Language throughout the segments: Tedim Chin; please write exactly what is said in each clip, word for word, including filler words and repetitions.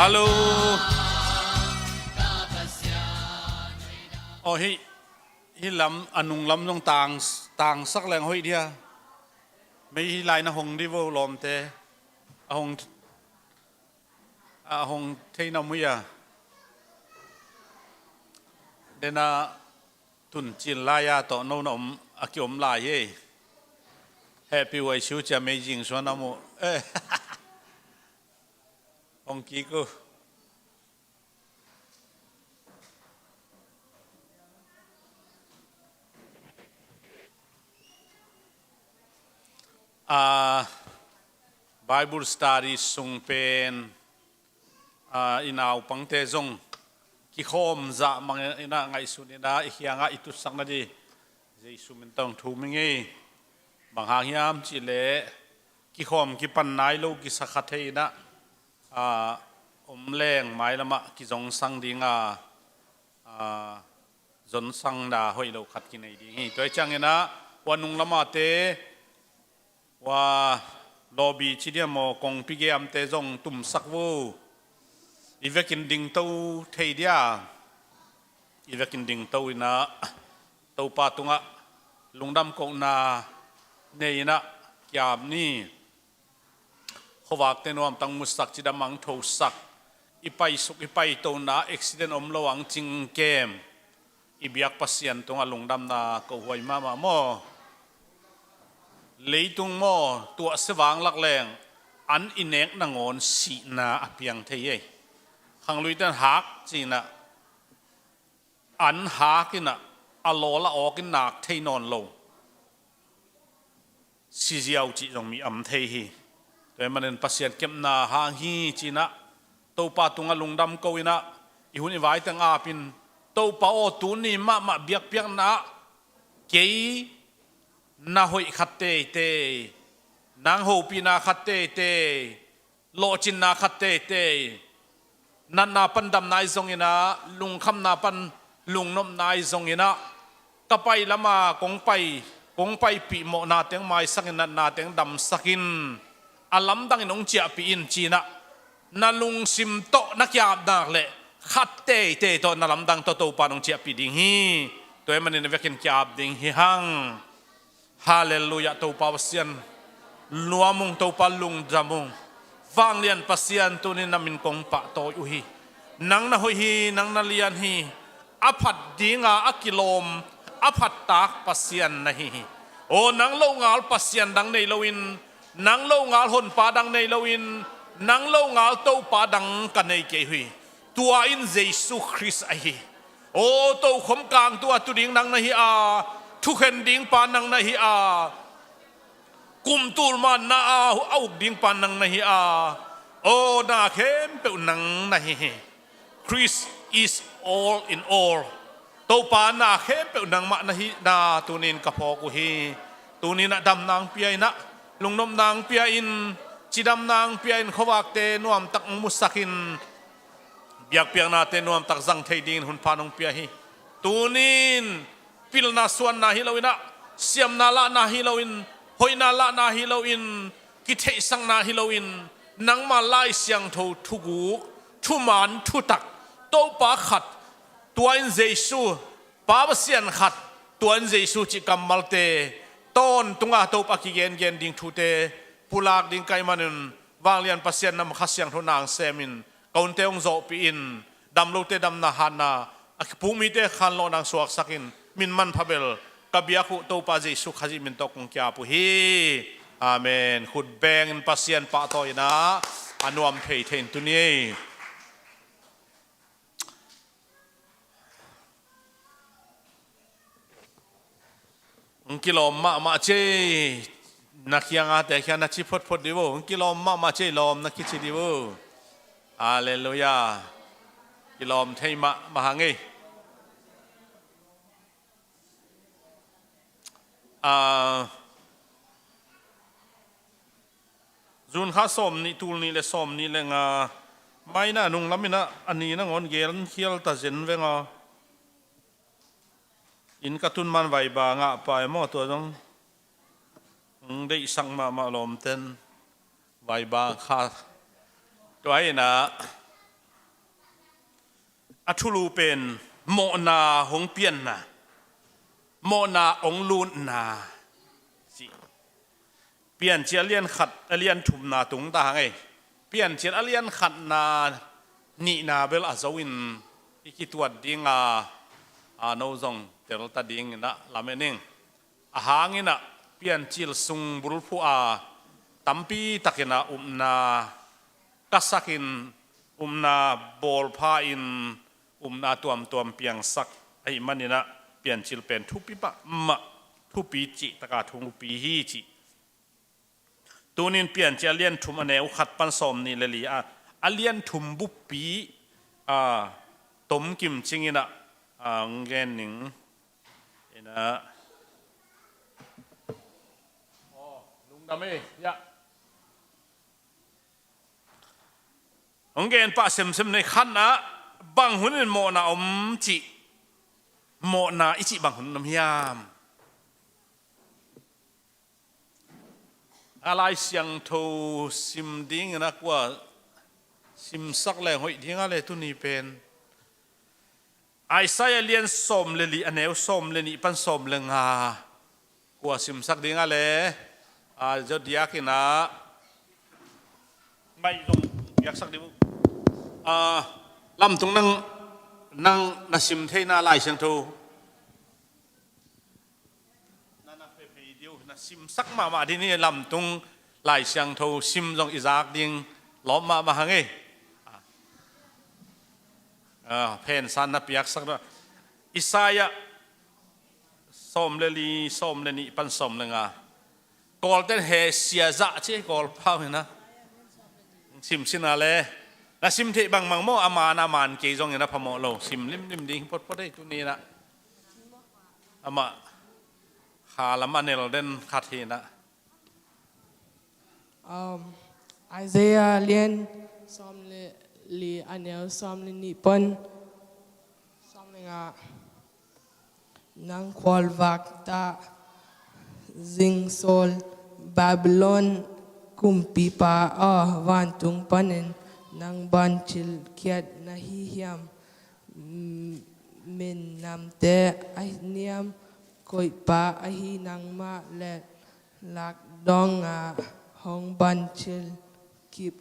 Hallo. Aw, hih, hih lam, a nung lam zong tang, tangsak leng hoih dia. Mei hih lai na hong di vo lawmte. A hong, a hong thei na om hia. Dena tun cin lai-a tawh no na om, a kiom lai hi. Hehpih huai siu cia mei zing suan a mu. Eh. Hong kik uh. Ah, Bible study sung pen, ah, i naupangte zong kikhawm zah mang inah ngaihsun inah i kiangah i tutsak nading Jesu min tawh thum ing ei. Bang hang hiam cihleh kikhawm kipan nai lo kisa kha thei inah, ah, om leng mailamah kizongsang dinga, ah, zonsangna hoih lo khat kinei ding hi. Tua hi cianginah hua nung lamate, hua lawbi ci dia maw, kongpi geamte zong tumsak vo. I vekin dingto thei dia. I vekin dingto inah Topa tungah lungdam kohna nei inah kiam ni. Khuavakte nuamtang musak, cidam ang thosak, i paisuk i paitona accident om lo ang cingkem, i biak Pasian tungah lungdamna kohhuai mahmah maw? Leitung maw, tuahsia vanglak leng an i nek nangawn sihna a piang thei ei. Khangluite an hak cinah, an hak inah a lawl a awk in nak thei nawn lo. Siziau cih zong mi am thei hi. Tua hi manin Pasian kepna hang hi cinah Topa tungah lungdam ko inah i hun i vaiteng apin, Topa aw, tuni mahmah biakpiakna ah kei na hoih khat teitei, nang hopihna khat teitei, lawhcinna khat teitei, natna pan damna i zonginah, lungkhamna pan lungnopna i zonginah, ka pai lama kong pai, kong paipih mawhna teng maisakin, natna teng damsakin, a lamdangin hong ciahpih in cinah, na lungsim tawh na kiapnak le khat teitei tawh na lamdang tawh Topa nong ciahpih ding hi. Tua hi manin a vekin kiap ding hi hang. Halleluiah, Topa Pasian, luamung, Topa lungdamung. Vanglian Pasian, tunin na min kong pahtawi uh hi. Nang na hoih hi, nang na lian hi. A phat dinga a kilawm, a phattak Pasian na hi hi. Aw, nang longal Pasian dang nei loin, nang longal honpa dang nei loin, nang longal Topa dang ka nei kei uh hi. Tua in Jesu Khrist ahi. Aw, tokhom kangtu a tu ding nang na hi a, thukhen dingpa nang na hi a, kumtul manna a, a uk dingpa nang na hi a, aw, na khempeuh nang na hi hi. Christ is all in all. Topa na khempeuh nangmah na hihna tunin ka phawk uh hi. Tuninah damna ang pia inah, lungnopna ang pia in, cidamna ang pia in, khuavakte nuamtak ang musakin, biakpiaknate nuamtak zang thei dingin hunpha nong pia hi. Tunin pilna suanna hi loinah, siamna lahna hi loin, hoihna lahna hi loin, kitheihsakna hi loin, nangma Lai Siangtho thuguk, thuman, thutak, Topa khat, tua in Jesu, Pa Pasian khat, tua in Jesu cih kammalte tawntunga Topa kigengen ding thute pulak ding ka hih manin, Vanglian Pasian, na Kha Siangtho nang semin, ka hunte hong zawhpih in, damlote damna hatna, a kipuk mite khanlawh nang suaksakin, min manpha bel ka biak uh Topa Jesu Khazih min tawh kong kiap uh hi. Amen. Khut bengin Pasian pahtawi inah a nuam thei thei in tuni ei. Ng kilawm mahmah cei, na kiangate kiang na ci photphot di vo. Ng kilawm mahmah cei lawm na kici di vo. Halleluiah. Kilawm thei mahmah hang ei. Ah, June kha sawm nih, tul nih le sawm nih le nga, maina nung laminah a ni nangawn gen khial ta zen venga. Inn ka tun man vaiba ngah pai maw, tua zong hong deihsak mahmah lawmten vaiba kha. Tua inah a thulu pen mawhna hong pianna, mawhna hong lutna cih. Piancil a lian khat, a lian thumna tung ta hang ei. Piancil a lian khatna, nihna bel a zo in i kituat ding a, a no zong tel ta ding in ah lamen ing. A hang in ah Piancil sung bulphuh a tampi takin ah upna kasak in, upna bawlpha in, upna tuamtuam piangsak ahih manin ah Piancil pen thupi mahmah, thupi cih taka thupi hi cih. Tunin Piancil a lian thum a neu khat pan sawm nih le li a, a lian thum buppi a tomkim cing in ah, a, hong gen ning in ah. Aw, lungdam ei, ya. Hong gen pah semsem nei khan ah, bang hun in mawhna om cih, mawhna i cih bang hun om hiam? A Lai Siangtho sim ding in ah kua simsak leng hoih ding a le tuni pen. Isaiah lian sawm le li a neu sawm le nih pan sawm le nga. Kua simsak ding a le, a, Zodiak in ah, mai zong piaksak ding uh. A, lamtung nang, nang na sim theihna Lai Siangtho. Na, na phephei ding uh, na simsak mahmah ding ni lamtung Lai Siangtho sim zong i zak ding lawm mahmah hang ei. A, phensan na piaksak ding. Isaiah sawm le li, sawm le nih pan sawm le nga. Kawlten he sia zah ci Kawl pau hi na. Simsin a le. Na sim theih bangmang maw, a man a man kei zong hi na phamawh lo. Sim limlim ding photphot ei tuni na. Amah kha lam a nel den khat hi na. Um, Isaiah lian sawm le li a neu sawm le nih pan sawm le nga. Nang khualvakta zingsawl Babylon kumpipa aw, vantung panin nang bang cil kiat na hi hiam? Min namte a niam koihpa ahi nangmah le lak dongah hong bang cil kip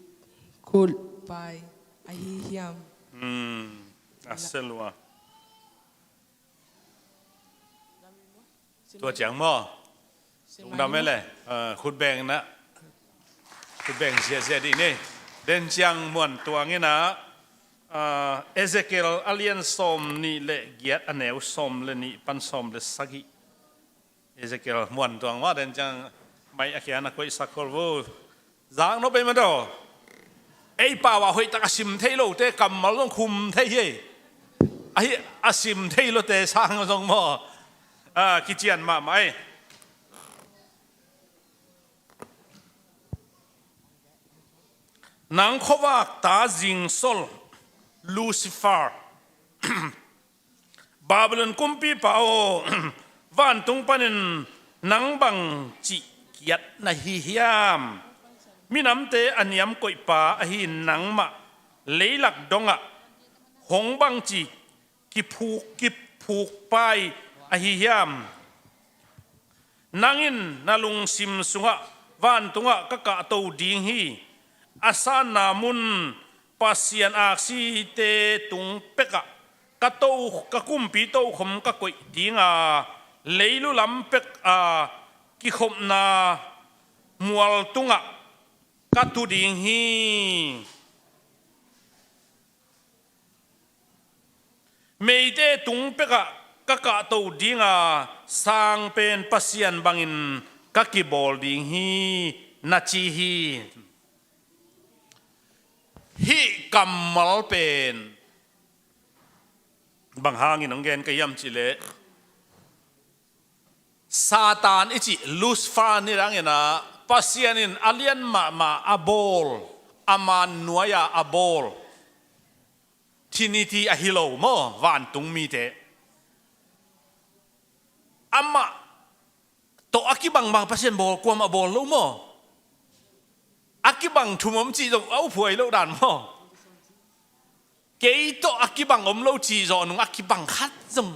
kulhpai ahi hiam? Hmm, a selua. Tua ciang maw? Lungdam e le. Ah, khutbeng na. Khutbeng ziazia dih ni. Den ciang muan tuang in ah, ah, Ezekiel a lian sawm nih le giat a neu sawm le nih pan sawm le sagih. Ezekiel muan tuang maw, den ciang mai a kian a koihsak khol vo. Zak nop ei mah daw. Ei pau ah hoihtak a sim thei lote kammal zong khum thei hi. Ahi a sim thei lote sang zong maw. A, kician mahmah ei. Nang khuavakta zingsol Lucifer. Babylon kumpipa aw, vantung panin nang bangci kiat na hi hiam? Minamte a niam koihpa ahi nangmah leilak dongah hong bangci kiphuk, kiphukpai ahi hiam? Nang in na lungsim sungah vantungah ka kahto ding hi. A sanna mun Pasian aksite tung pekah ka to, ka kumpi tokhom ka koih ding a, leilu lam pek a kikhopna mual tungah ka tu ding hi. Meite tung pekah ka kahto ding a, sang pen Pasian bangin ka kibawl ding hi, na ci hi. Hih kammal pen bang hangin hong gen ka hiam cih leh, Satan i cih Lucifer ni dangin ah, Pasian in a lian mahmah a bawl, a man nuai-a a bawl Trinity ahi lo maw, vantung mite. Amah tawh a kibang bang Pasian bawl, kuamah bawl lo maw. A kibang thum om cih zong a uphuai lo dan maw. Kei tawh a kibang om lo cih zawh nung a kibang khat zong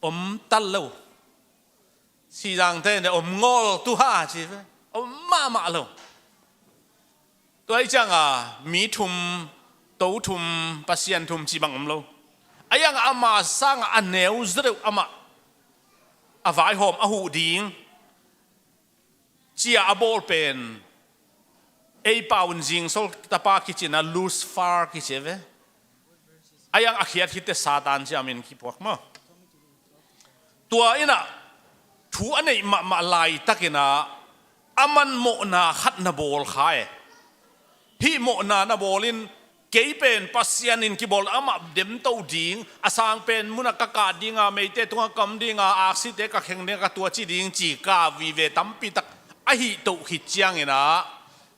om tal lo. Sihzangte in om ngawl tu ha ci ve. Om mahmah lo. Tua hi cianga mi thum, to thum, Pasian thum cih bang om lo. A hianga ama sanga a neu zaw deuh amah a vaihawm a huh ding cia a bawl pen ei pau in zingsol tapa kici na Lucifer kici ve. A hiang a khiat khitte Satan cia min kipuak maw? Tua inah thu a neih mahmah laitakinah a man mawhna khat na bawl kha e. Hih mawhna na bawl in kei pen Pasian in kibawl amah demto ding, a sang pen munah ka kah dinga, meite tungah ka om dinga, aksite ka kheng dinga ka tuaci ding ci ka vive tampitak ahi toh khit cianginah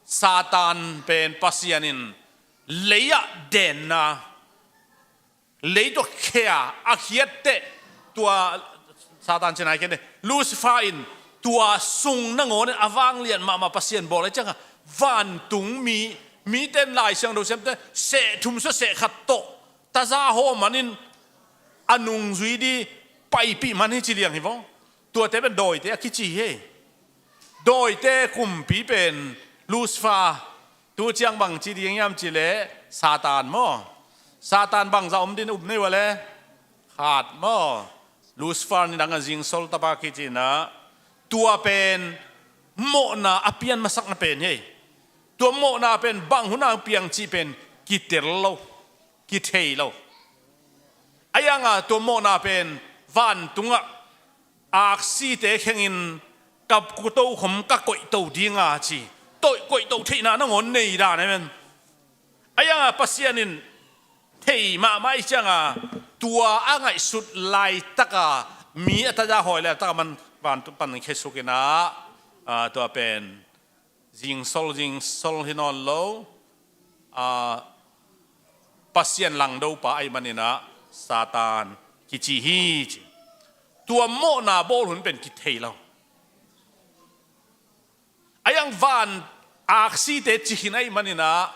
Satan pen Pasian in lei-ah denna, lei tawh khea a khiatteh tua Satan cina hi kene Lucifer in tua sung nangawn in a vanglian mahmah Pasian bawl a cianga vantung mi, miten Lai Siangtho siamte seh thum sua seh khat tawh taza haw manin a nungzui di paipih man hi ci liang hi vaw. Tuate pen dawite a kici hi. Dawite kumpi pen Lucifer, tu ciang bang ci ding hiam cileh Satan maw? Satan bangza om din up nei uh a le khat maw? Lucifer nidang a zingsol tapa kicinah tua pen mawhna a pian masakna pen hi. Tua mawhna pen bang huna piang cih pen kitel lo, kithei lo. A hianga tua mawhna pen vantungah aksite khengin ka kuto khom ka koihto dinga ci. Toih koihto theihna nangawn nei dan amen. A hianga Pasian in thei mahmah ih cianga tua a ngaihsut laitaka mi a taza hawi laitaka man vantung pan khesukinah tua pen zingsol zingsol hi nawn lo. Pasian langdopa aih maninah Satan kici hi ci. Tua mawhna bawl hun pen kithei lo. A hiang van aksite ci khin aih maninah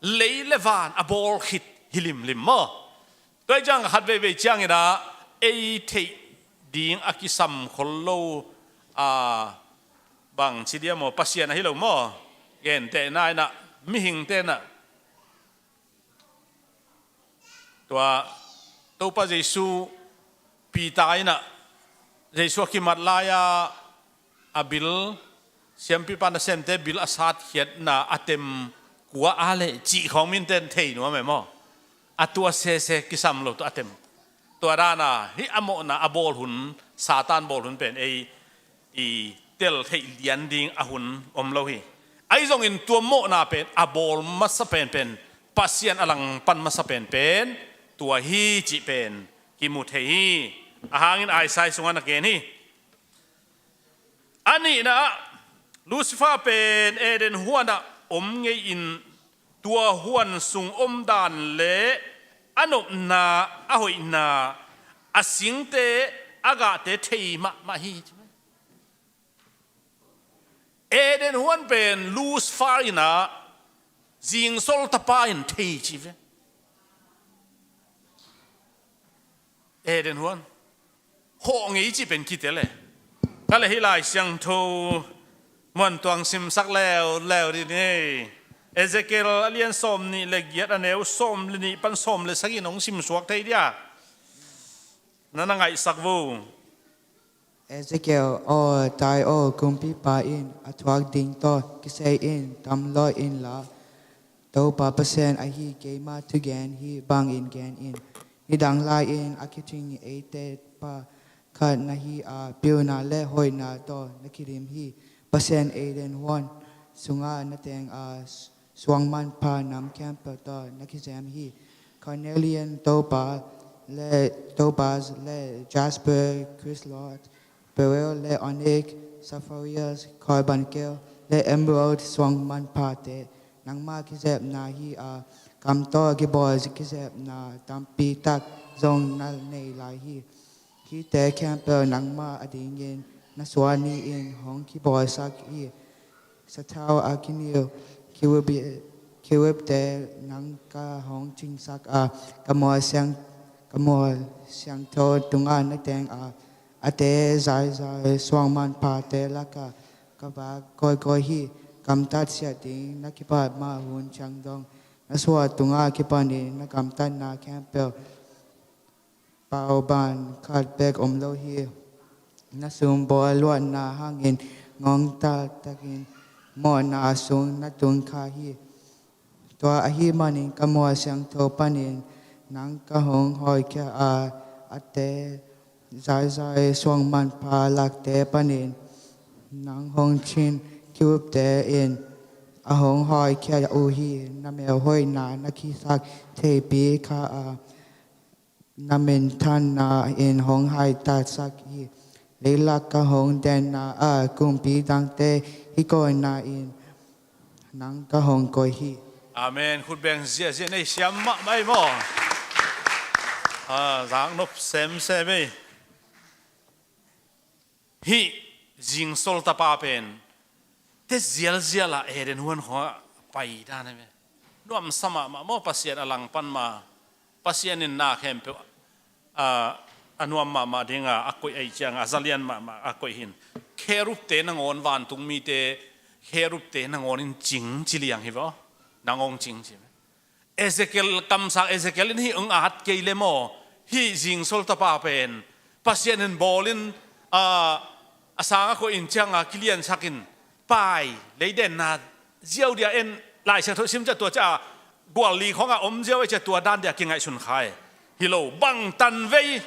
lei le van a bawl khit hi limlim maw? Tua hi ciang khat veivei cianginah ei theih ding a kisam khol lo a bang ci dia maw? Pasian ahi lo maw? Gentehna inah mihingte inah tua Topa Jesu Peter inah Jesu a kimat lai-a a bil siampipa nasemte bil a satkhiatna a tem kua a leh cih khawng minten thei nuam e maw? A tua sese kisam lo tua a tem. Tua dana hih a mawhna a bawl hun, Satan bawl hun pen ei i tel theih lian ding a hun om lo hi. Ahi zongin tua mawhna pen a bawl masa penpen, Pasian a langpan masa penpen tua hi cih pen kimu thei hi. A hangin Isaiah sungah na gen hi. A nihna ah Lucifer pen Eden huanah om ngei-in tua huan sung omdan le a nopna, a hoihna, a singte, a gahte thei mahmah hi. Eden huan pen Lucifer inah zingsol tapa in thei ci ve. Eden huan hawh ngei cih pen kitel e. Ka le hih Lai Siangtho muantuang simsak leuleu dih ni. Ezekiel a lian sawm nih le giat a neu sawm le nih pan sawm le sagih nong simsuak thei dia. Na na ngaihsak vo. Ezekiel aw, tai aw, kumpipa in a thuak ding tawh kisai in tam lawh inla, Topa Pasian ahi keima thugen hih bangin gen in. Nidang lai-in a kithing eite pa khat na hi a, pilna le hoihna tawh na kidim hi. Pasian Eden huan sungah na teng a, suangmanpha nam khempeuh tawh na kizem hi. Carnelian, topa le, topaz le jasper, chrysolite, beryl le onyx, sapphire, carbuncle le emerald suangmanphate nangmah kizepna hi a, kam tawh kibawl kizepna tampi tak zong na nei lai hi. Hihte khempeuh nangmah adingin na suah ni-in hong kibawlsak hi. Sathau a kinil, kirubi, Kerubte nang ka hong cingsak a, ka mual siang, ka mual siangtho tungah na teng a, a te zaizai suangmanphate lakah ka vak kawikawi hi. Gamtat siah ding na kipat mah hun ciang dong na suah tungah kipanin na gamtatna khempeuh pauban khat bek om lo hi. Na sumbawl luatna hangin ngongtattakin mawhna sung na tun kha hi. Tua ahih manin ka mual siangtho panin nang ka hong hawikhia a, a te zaizai suangmanpha lakte panin nang hong cin kerubte in a hong hawikhia uh hi. Na melhoihna na kisak theipi kha a, na minthanna in hong haitatsak hi. Leilak ka hong denna a, kumpi dangte hih kawina in nang ka hong koi hi. Amen. Khut beng ziahziah nei siam mahmah ei maw? Ah, zaknop semsem ei. Hih zingsol tapa pen te zialzial ah Eden huan khawngah pai dan hi ve. Nuamsa mahmah maw, Pasian a langpan ma. Pasian in na khempeuh a, a nuam mahmah dinga a koih ahi cianga a zalian mahmah a koih hin. Kherubte nangawn, vantung mite kherubte nangawn in cing ci liang hi ve aw. Nangawn cing ci ve. Ezekiel, kamsang Ezekiel in hih hong at kei le maw, hih zingsol tapa pen Pasian in bawlin, a, a sanga koih in cianga kiliansakin pai, leidenna ziau dia en, Lai Siangtho sim ciah tua ciah gual li khawngah om ziau ei ciah tua dan dia kingaihsun khai. Hi lo, bang tanvei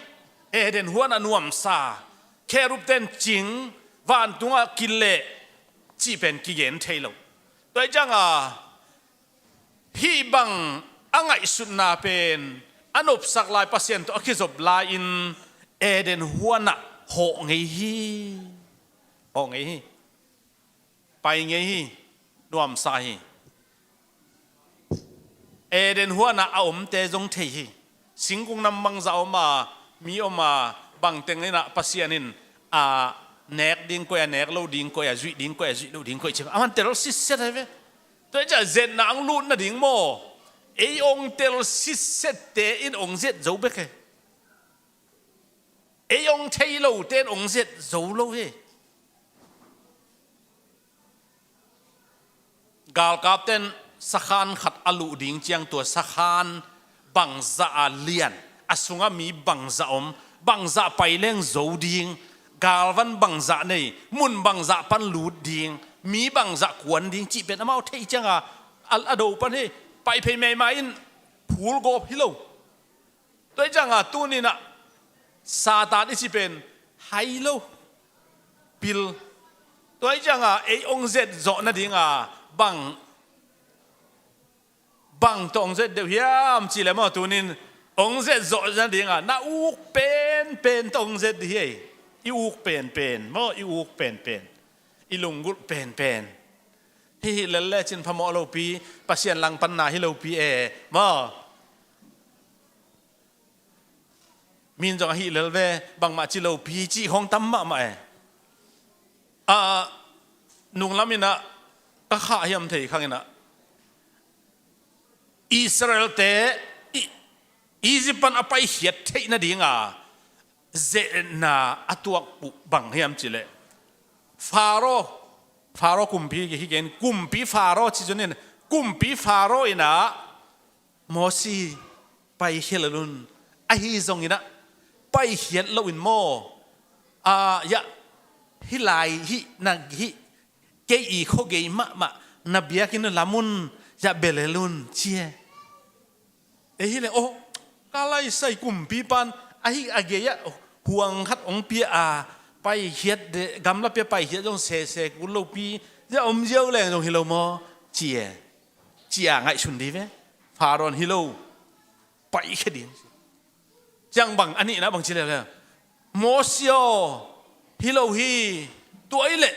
Eden huan a nuamsa, kherubten cing, vantungah kileh cih pen kigen thei lo. Tua hi cianga hih bang a ngaihsutna pen a nopsak lai, Pasian tawh a kizop lai-in Eden huanah hawh ngei hi. Hawh ngei hi. Pai ngei hi. Nuamsa hi. Eden huanah a omte zong thei hi. Singkung nam bangzah om a, mi om a, bangteng inah Pasian in a nek ding koih a, nek lo ding koih a, zuih ding koih a, zuih lo ding koih ci a man tel sitset hi ve. Tua hi ciah zetna ang lut nading maw? Ei ong tel sitsette in ong zet zo bek hi. Ei ong thei lote in ong zet zo lo hi. Galkapten sakhan khat a luh ding ciang tua sakhan bangzah a lian, a sungah mi bangzah om, bangzah pai leng zo ding, galvan bangzah nei, mun bangzah pan lut ding, mi bangzah kuan ding cih pen amau theih cianga a, a do pan hi. Pai phei meima in phul gawp hi lo. Tua hi cianga tuninah Satan i ci pen hai lo, pil. Tua hi cianga ei ong zet zawh nadinga bang, bang tawh ong zet deuh hiam cih leh maw, tunin ong zet zawh nadinga na uk penpen tawh ong zet dih hi. I uk penpen maw, i uk penpen, i lunggulh penpen. Hih hih lel lecin phamawh lopi, Pasian langpanna hi lopi e maw. Min zong a hih lel ve, bangmah ci lopi cih khawng tam mahmah e. A, nunglam inah ka khah hiam thei khang inah Israelte i, Egypt pan a paikhiat theih nadinga zetna a tuak uh bang hiam cih leh Faro, Faro kumpi hi gen, kumpi Faro ci zun in, kumpi Faro inah Mosi, paikhiat lel un. Ahi zongin ah paikhiat loin maw, a, ya, hih lai hih na hih kei i khuagei mahmah na biakinn lam un, ya, bia lel un ci e. Ei hi leh, oh, ka laisai kumpi pan ahi a gei ah huang khat ong pia a, paikhiat de, gamla pia paikhiat zong sese kul lopi, ya, om ziau leng zong hi lo maw ci e. Ci a ngaihsun dih ve. Faro in hi lo, paikhia ding. Ciang bang a nihna bang ci leuleu, Mosi aw, hi lo hi. Tua hi leh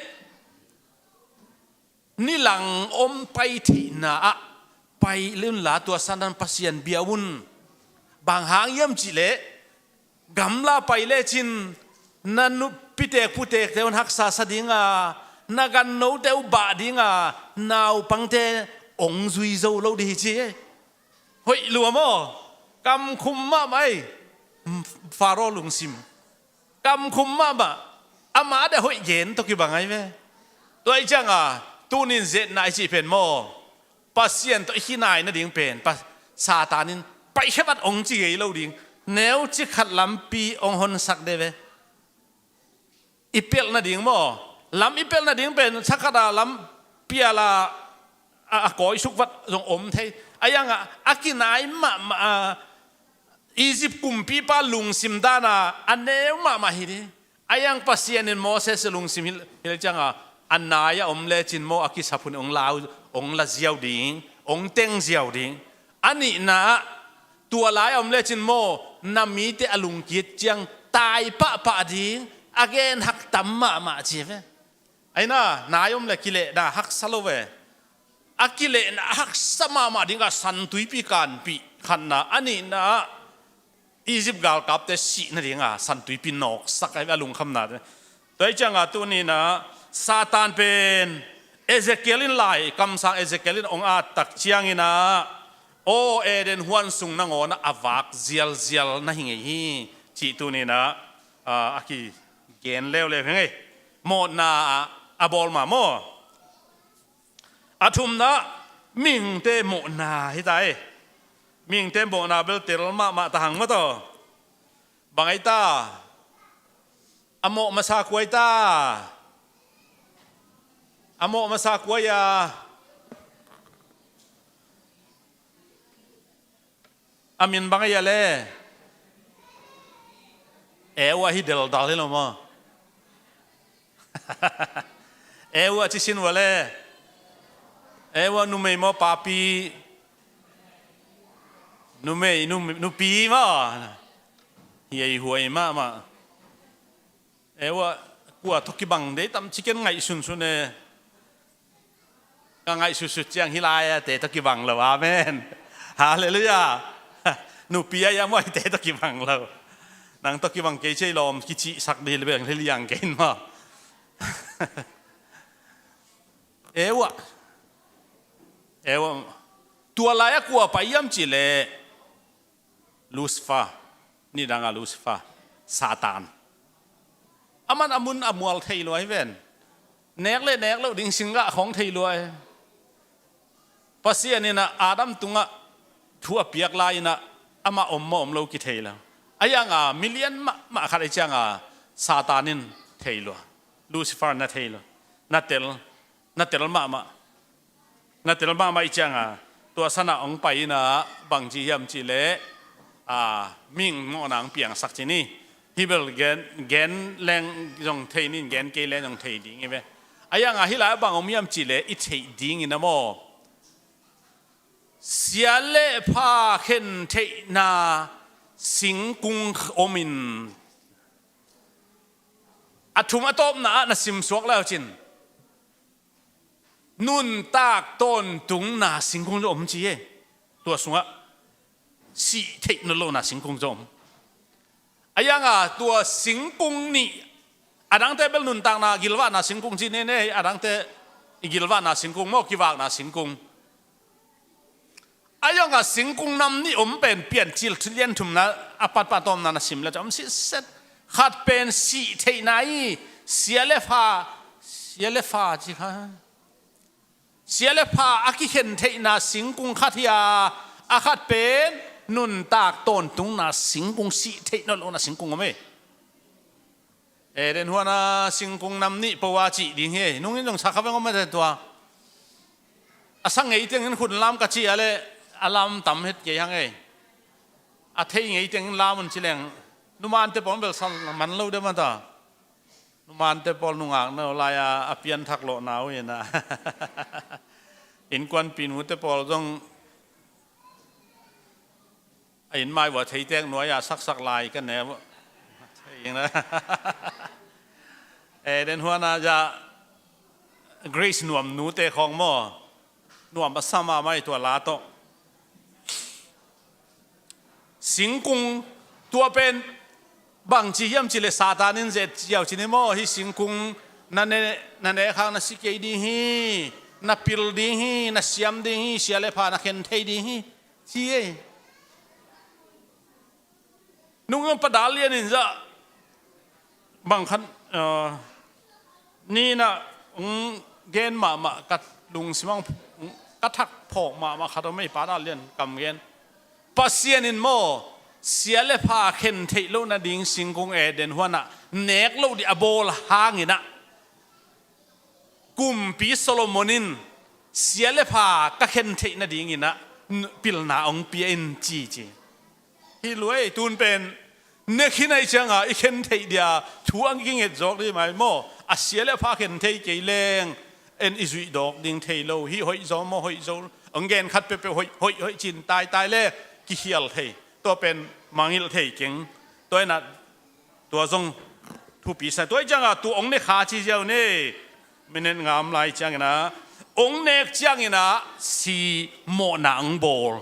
nilang om pai theihna ah pai le unla tua sandan Pasian bia un. Bang hang hiam cih leh gamla pai lecin na nupi tek pu tekte un haksa sa dinga, na gannote uh bah dinga, naupangte Ong zui zo lo dih hi ci e. Hoih lua maw? Kamkhum mahmah ei. Faro lungsim. Kamkhum mahmah. Amah a deh hoih gen tawh kibang ai ve. Tua i cianga tunin zetna i cih pen maw, Pasian tawh i khinai nading pen Satan in paihkhe vat ong ci ngei lo ding. Neuci khat lampi ong honsak de ve. I pelh nading maw? Lam i pelh nading pen thakhat a lam piala a, a kawisuk vat zong om thei. A ianga a kinai mahmah a, Egypt kumpipa lungsim dana a neu mahmah hi ding. A iang Pasian in Moses lungsim hil, hil cianga a nai a om lecin maw a kisaphun ong lau, ong la ziau ding, ong teng ziau ding. A nihna ah tua lai a om lecin maw na mite a lungkit ciang tai pahpah ding a gen hak tam mahmah ci ve. Aina nai om le kilehna haksa lo ve. A kilehna haksa mahmah ding a santuipi kanpih khatna a nihna ah Egypt galkapte sih nadinga santuipi nawksak ai ve a lungkhamnate. Tua hi cianga tunina Satan pen Ezekiel in lai kamsang Ezekiel in ong at tak ciangina aw Eden huan sung nangawnah a vak zialzial na hi ngei hi. Cih tunina a, a kigen leuleu hi ngei. Mawhna a bawl ma maw? A thumna mihingte mawhna hi ta e. Mihingte mawhna bel tel mahmah ta hang maw taw. Bang ai ta? A mawh masa kua ai ta? A mawh masa kua ai a? A min bang ai a le? Eva hi deldal hi lo maw? Eva ci sin ua le? Eva numei maw papi? Numei, numei, nupi maw? Hi ei huai mahmah. Eva kua tawh kibang dei tam ci ken ngaihsunsun e. Ka ngaihsutsut ciang hi lai a te tawh kibang lo. Amen. Halleluiah. Nupi a iam uai te tawh kibang lo. Nang tawh kibang kei cei lawm kicihsak dih le beng le liang kei in maw? Eva. Eva. Tua lai a kua pai iam ci le Lucifer, nidanga Lucifer, Satan. Aman a mun a mual thei lua hi ven. Nek le nek loh ding singgah khawng thei lua hi. Pasian inah Adam tungah thu a piak lai inah amah om maw om lo kithei lo. A ianga milian mahmah khat a i cianga Satan in thei lua. Lucifer na thei lua. Na tel, na tel mahmah. Na tel mahmah i cianga tua sana ong pai inah bangci hiam cih leh a ming mawhna ong piangsak ci ni. Hi bel gen, gen leng zong thei nin gen kei leng zong thei ding hi ve. A ianga hi lai a bang om hiam cih leh i theih dingin a maw? Sia le pha khen theihna singkung om in a thum a tawpna ah na simsuak le cin. Nuntak tawntungna singkung zong om ci e. Tua sungah sih theih nawn lohna singkung zong om. A ianga tua singkung nih a dangte bel nuntakna gilvahna singkung ci nene hi a dangte i gilvahna singkung maw kivakna singkung. A ianga singkung nam nih om pen Piancil thilian thumna a patpah tawmna na sim le cam siset. Khat pen sih theihna i sia le pha, sia le pha ci kha. Sia le pha a kikhen theihna singkung khat hi a, a khat pen nuntak tawntungna singkung sih theih nawn lohna singkung om e. Eden huana singkung nam nih po a cih ding hi. Nungin zong sa kha veng om mate tua. A sa ngei tiangin khun lam ka cih a le a lam tam het kei hang ei. A thei ngei tiangin lam un ci leng. Numante pawng bel sa man lo de mata. Numante pawl nungak no lai-a a pianthak lawhna uh hi na. Innkuanpi nute pawl zong a innmai vua theitek nuai-a saksak lai ka ne vua. Thei na. Eden huana za Grace nuam nute khawng maw? Nuam a sa mahmah i tua la tawh. Singkung tua pen bangci hiam cih leh Satan in zet ciau ci ni maw? Hih singkung na ne, na ne khak na si kei ding hi. na pil ding hi, na siam ding hi, sia le pha na khen thei ding hi, ci ei. Nung zong Pa Dal Lian in zah bang khat, eh, ni na, mm, gen mahmah ka lungsim ah, mm, ka thak phawk mahmah khat om ei, Pa Dal Lian kam gen. Pasian in maw, sia le pha khen theih loh nading singkung Eden huan ah nek loh ding a bawl hangin ah, Kumpi Solomon in sia le pha ka khen theih nadingin ah n-, pilna hong pia in ci ci. Hi lua ei, tun pen nek hi naih ciangah i khen theih dia thu ang kinget zawk dih mai maw? A sia le pha khen thei kei leng en i zuih dawk ding thei lo. Hih hoih zaw maw, hoih zo? Hong gen khat peuhpeuh hoih, hoih, hoih cin taitai le kikhial thei. Tua pen mangilh thei keng. Tua inah tua zong thupi sa. Tua ih ciangah tua hong ne kha ci ziau ne. Minute ngam lai ciangin ah hong nek ciangin ah si mawhna hong bawl.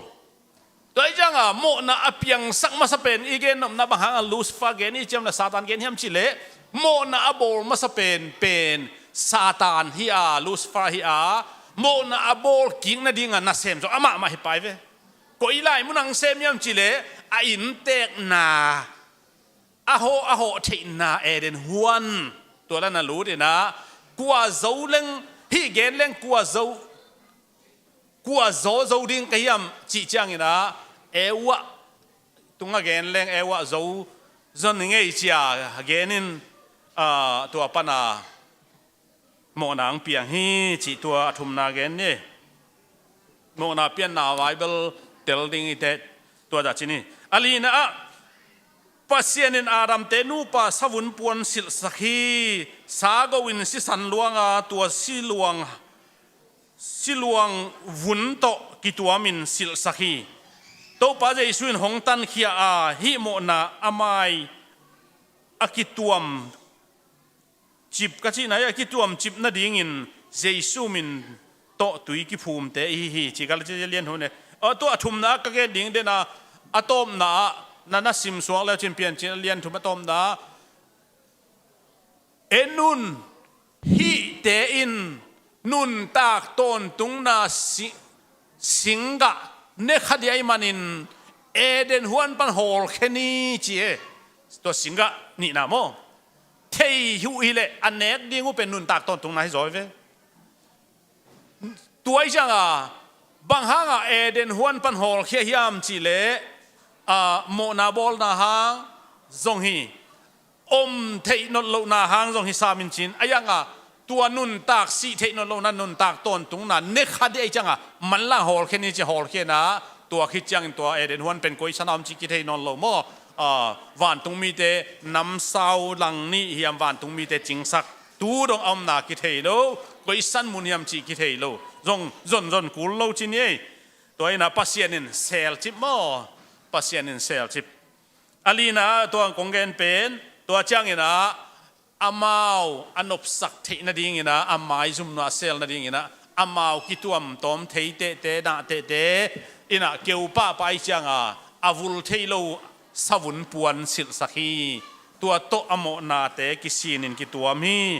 Tua ih ciangah mawhna a piangsak masa pen i gen nopna bang hangah Lucifer gen i ciam le Satan gen hiam cihleh, mawhna a bawl masa pen pen Satan hi a, Lucifer hi a, mawhna a bawl kik nadingah nasem zong amah mah hi pai ve. Koi lai mun ang sem hiam cihleh, a inntekna, a hawh, a hawh theihna Eden huan, tua la na lut inah, kua zo leng, hih gen leng kua zo, kua zaw zo ding ka hiam cih ciangin ah, Eva tungah gen leng Eva zo zon i ngei cia gen in, ah, tua pana mawhna ang piang hi cih tua a thumna gen ni. Mawhna pianna Bible tel ding i teh tua dah ci ni. A lina ah, Pasian in Adam te nupa savun puan silhsak hi. Sa go in sisan luanga tua si luang, si luang vun tawh kituamin silhsak hi. Topa Jesu in hong tankhia a, hih mawhna a mai a kituam cip ka cihna hi a, kituam cip nadingin Jesu min tawh tui kiphumte i hi hi, ci Galatia lian thum ne. A, tua a thumna ka gen ding dena, a tawpna ah na na sim suak leu cin Piancil lian thum a tawpna ah, en un, hihte in nuntak tawntungna si-, singgah ne kha dia ih manin Eden huan pan hawlkhia ni ci e. Tua singgah nihna maw? Thei uh hileh a nek ding uh pen nuntak tawntungna hi zaw hi ve. Tua ih ciangah bang hangah Eden huan pan hawlkhia hiam cihleh, a, mawhna bawlna hang zong hi, om theih nawn lohna hang zong hi sam in cin, a iangah tua nuntak sih theih nawn lohna, nuntak tawntungna ne kha dia ih ciangah manlang hawlkhia ni ci hawlkhia inah, tua khit ciangin tua Eden huan pen koi sana om cih kithei nawn lo maw? A, vantung mite namsau lang nih hiam, vantung mite cingsak tu dong a omna kithei lo, koi san mun hiam cih kithei lo. Zong zonzon kul lo ci ni ei. Tua inah Pasian in selcip maw? Pasian in selcip. A lina ah tua kong gen pen, tua cianginah amau a nopsak theih nadinginah, a maizumna a sel nadinginah, amau kituamtawm thei tehte, nah tehte inah keu pahpah ih cianga a vul thei lo savun puan silhsak hi. Tua tawh a mawhnate kisinin kituam hi.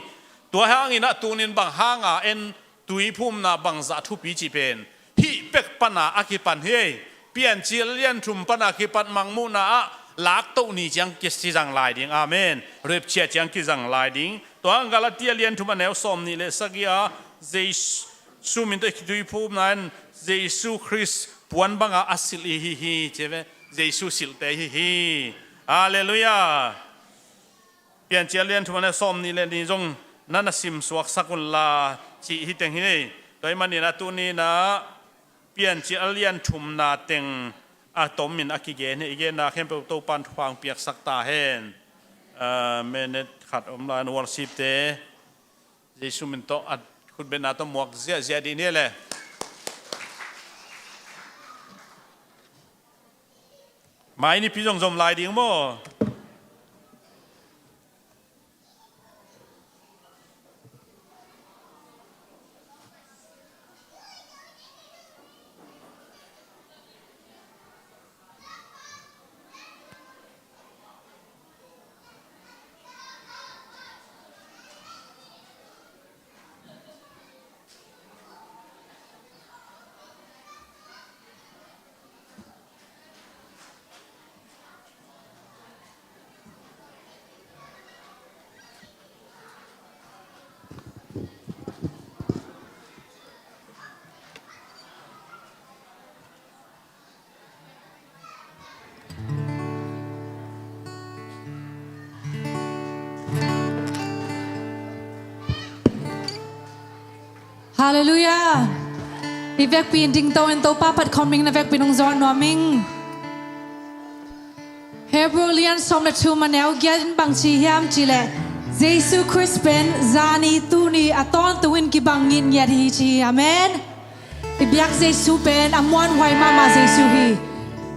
Tua hanginah tunin bang hanga en tuiphumna bangzah thupi cih pen hih pek pana a kipan hi ei. Piancil lian thum pana kipat mangmuhna ah laktoh ni ciang kizang lai ding. Amen. Repchia ciang kizang lai ding. Tua Galatia lian thum a neu sawm nih le sagih a Jesu min tawh i tuiphumna in Jesu Khrist puan banga a silh i hi hi ci ve. Jesu silhte i hi hi. Halleluiah. Piancil lian thum a neu sawm nih le nih zong na na sim suaksak unla cih hi teng hi nei. Tua ih maninah tuninah Piancil a lian thumna teng a tomin a kigen hi. I genna khempeuh Topan thupha hong piaksak ta hen. Ah, minute khat om lai in worshipte Jesu min tawh a khutbetna tawh muak ziahziah dih ni le. Mai nipi zong zom lai ding maw? Halleluiah. I vekpi in dingto in Topa phat khawm ning, na vekpi in hong zawn nuam ing. Hebrew lian sawm le thum a neu giat in bang ci hiam cih leh, Jesu Khrist pen zani tuni a tawntung in kibang ngitngiat hi ci hi. Amen. I biak Jesu pen a muanhuai mahmah Jesu hi.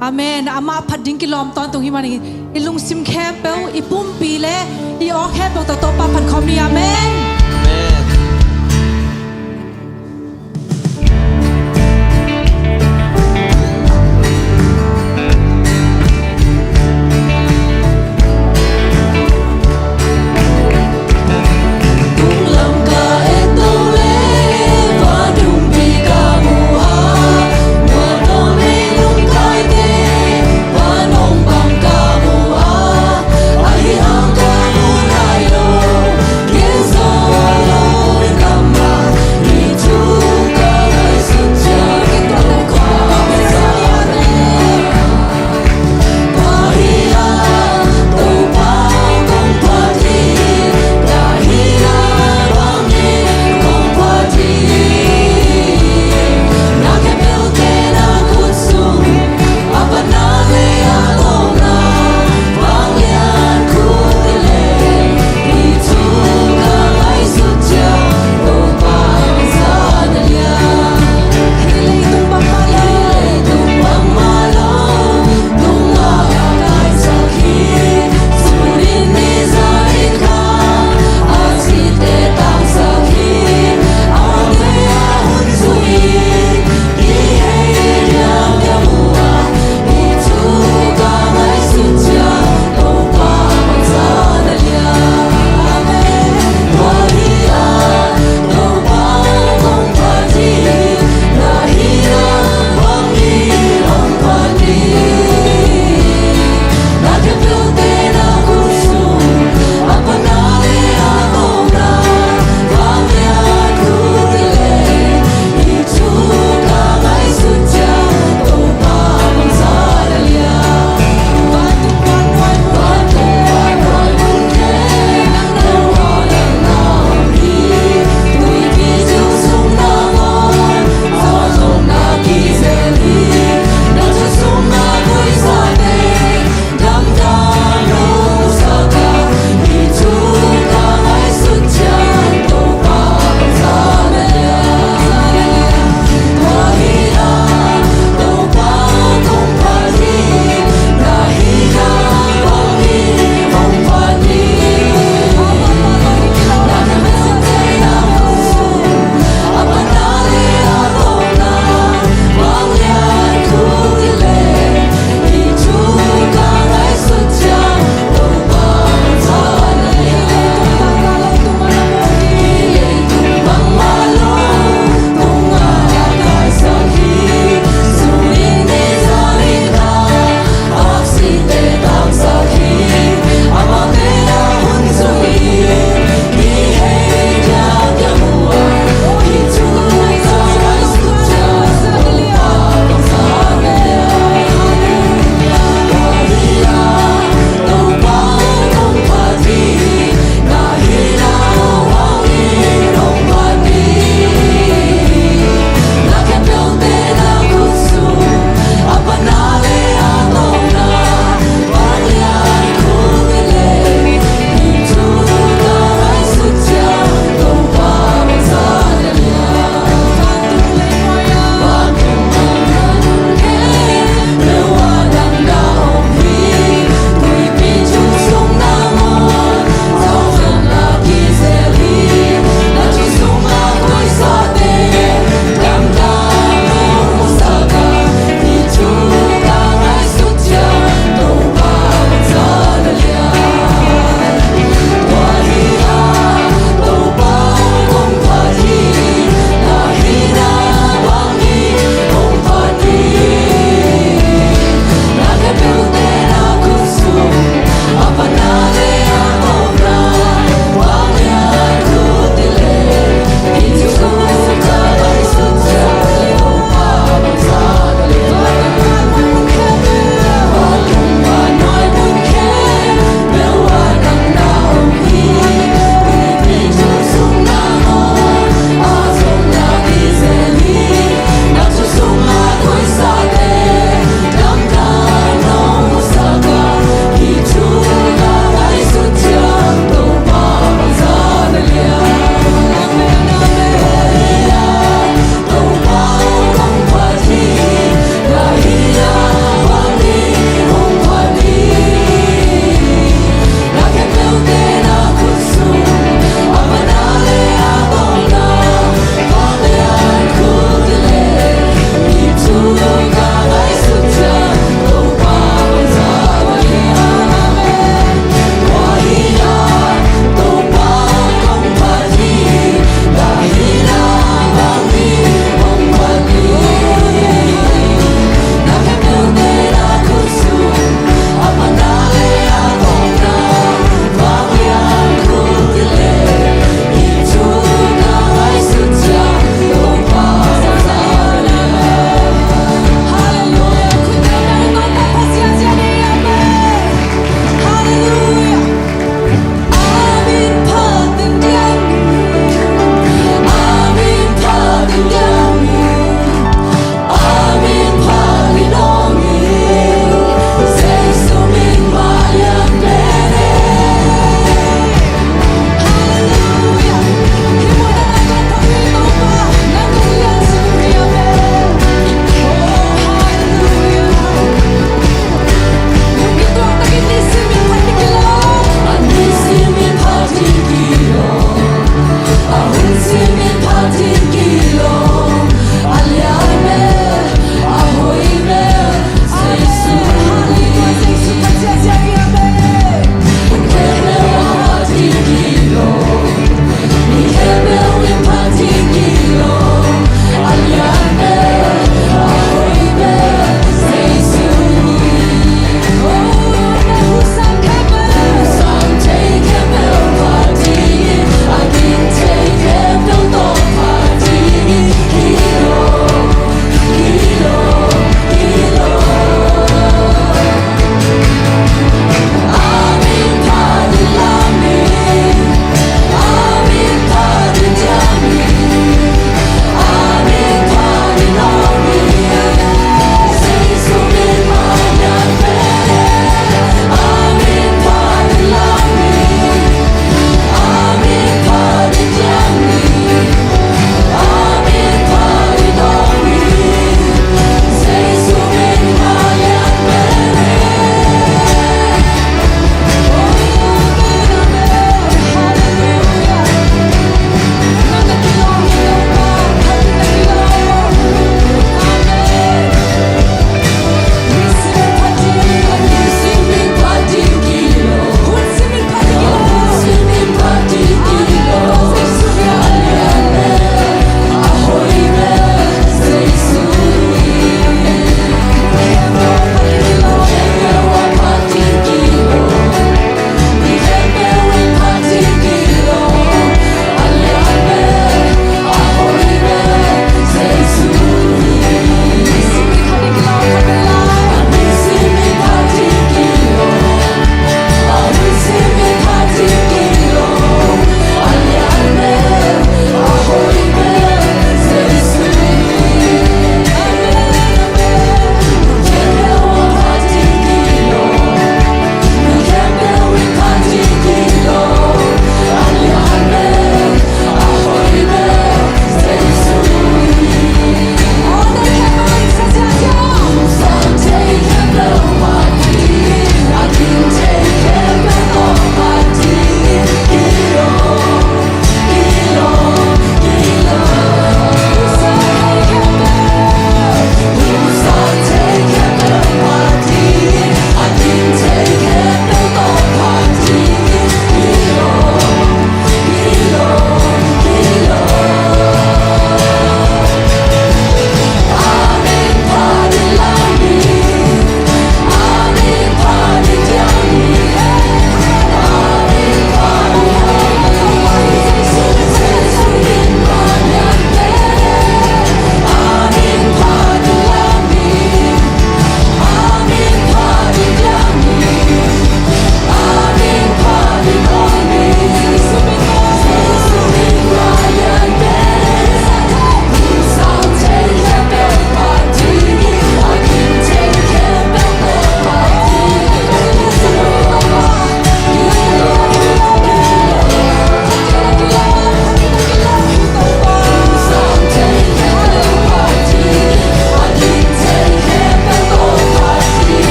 Amen. Amah phat ding kilawm tawntung hi manin i lungsim khempeuh, i pumpi le i aw khempeuh tawh Topa phat khawm ni. Amen. Amen.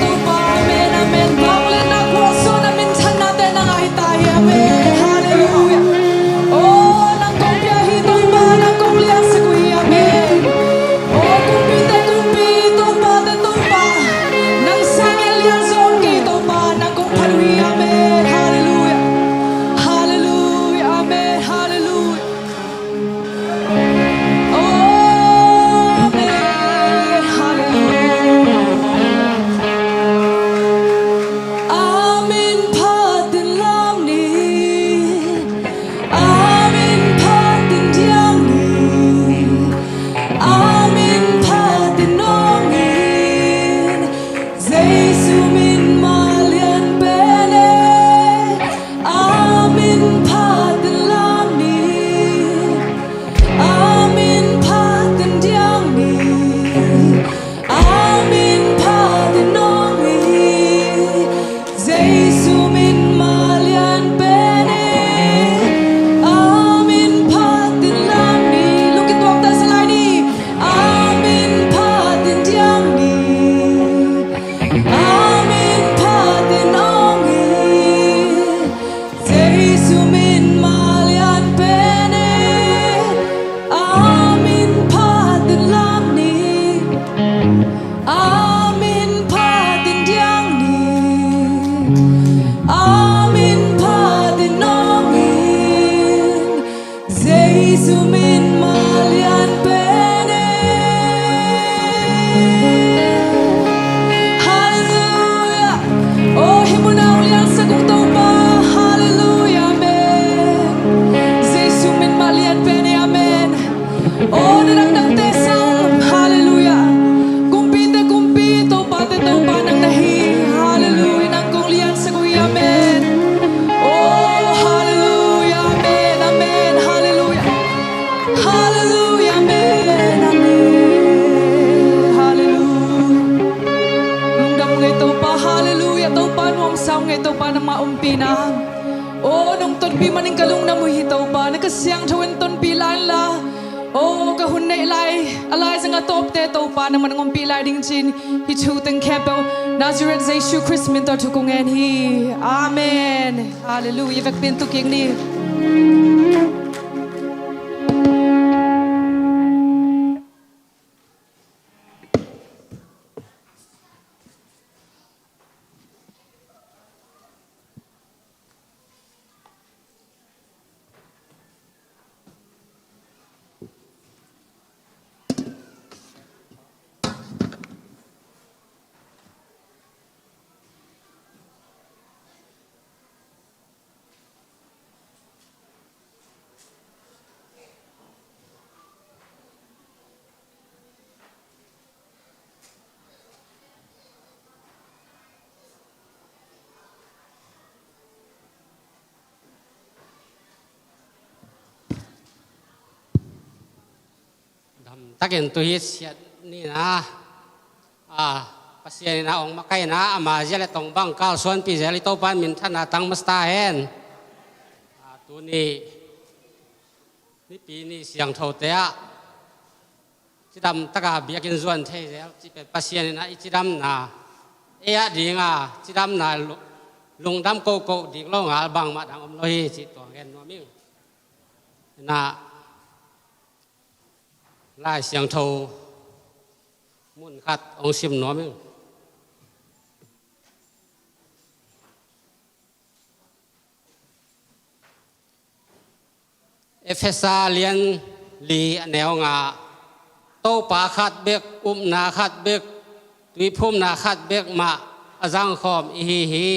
Topa, amen, amen. Vangliatna, gualzawhna, minthannate nang a hi ta hi, amen. Halleluiah. Oh, nang kong pia hi Topa, nang kong liansak uh hi, amen. Oh, kumpite kumpi, topate Topa, nang sangin lianzaw kei Topa, nang kong phat uh hi, amen. Halleluiah. Halleluiah, amen. Halleluiah. Amen. Halleluiah. A min phatin lam ni, a min phatin diang ni, a min phatin nawng in, Jesu min mah lian pen e. A min phatin lam ni, a min phatin diang ni, a min phatin nawng ni, Jesu min mah lian pen e. A min phatin lam ni. Lungkituak ta sa lai ni. A min phatin diang ni, a min phatin nawng ni, Jesu min mah lian pen e. A min phatin lam ni, a min phatin diang ni, a min phatin nawng in, Jesu min mah lian pen e. Halleluiah. Oh, hih munah hong liansak ung Topa. Halleluiah, amen. Jesu min mah lian pen e, amen. Oh, na dangdangte sang. Halleluiah. Kumpite kumpi, topate Topa nang na hi. Halleluiah. Nang kong liansak uh hi, amen. Oh, halleluiah, amen, amen. Halleluiah. Halleluiah, amen, amen. Halleluiah. Lungdam ngei Topa, halleluiah. Topa nuamsa ngei, Topa nangmah ompihna. Oh, nong tonpih manin ka lungdam uh hi Topa, na Kha Siangtho in tonpih lai inla. Oh, ka hun neih lai, a laizang a tawpte Topa nangmah nong ompih lai ding ci-in hih thu teng khempeuh Nazareth Jesu Khrist min tawh thu kong ngen hi. Amen. Halleluiah. Vekpi in tu kik ni. Damtakin tu hi siat ni na. A, Pasian in a hong makaihna, ama zia le tong bang kalsuanpih zel i Topa in minthanna tang masa ta hen. A, tuni Nipi ni siangthote ah cidam taka biakinn zuan thei zel cih pen Pasian in a i cidamna, ei ah dinga cidamna lu-, lungdam kohkoh dik lo ngal bangmah dang om lo hi cih tua gen nuam ing. Na Lai Siangtho mun khat hong sim nuam ing. Efesa lian li a neu nga, Topa khat bek, upna khat bek, tuiphumna khat bek mah a zangkhawm i hi hi.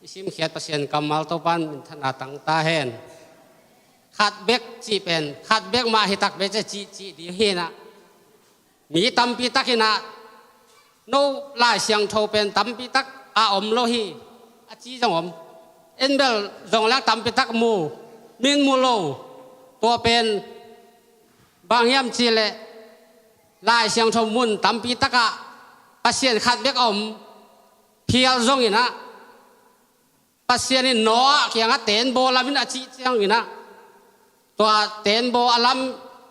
I simkhiat Pasian kammal Topa in minthanna tang ta hen. Khat bek cih pen khat bek mah hi tak bek cih cih ding hi na. Mi tampi tak in ah, no Lai Siangtho pen tampi tak a om lo hi, a ci zong om. En bel zong leng tampi tak mu, min mu lo. Tua pen bang hiam cih leh Lai Siangtho mun tampi tak ah Pasian khat bek a om phial zong in ah, Pasian in Noah kiangah teenbaw lam in a cih ciangin ah, tua teenbaw a lam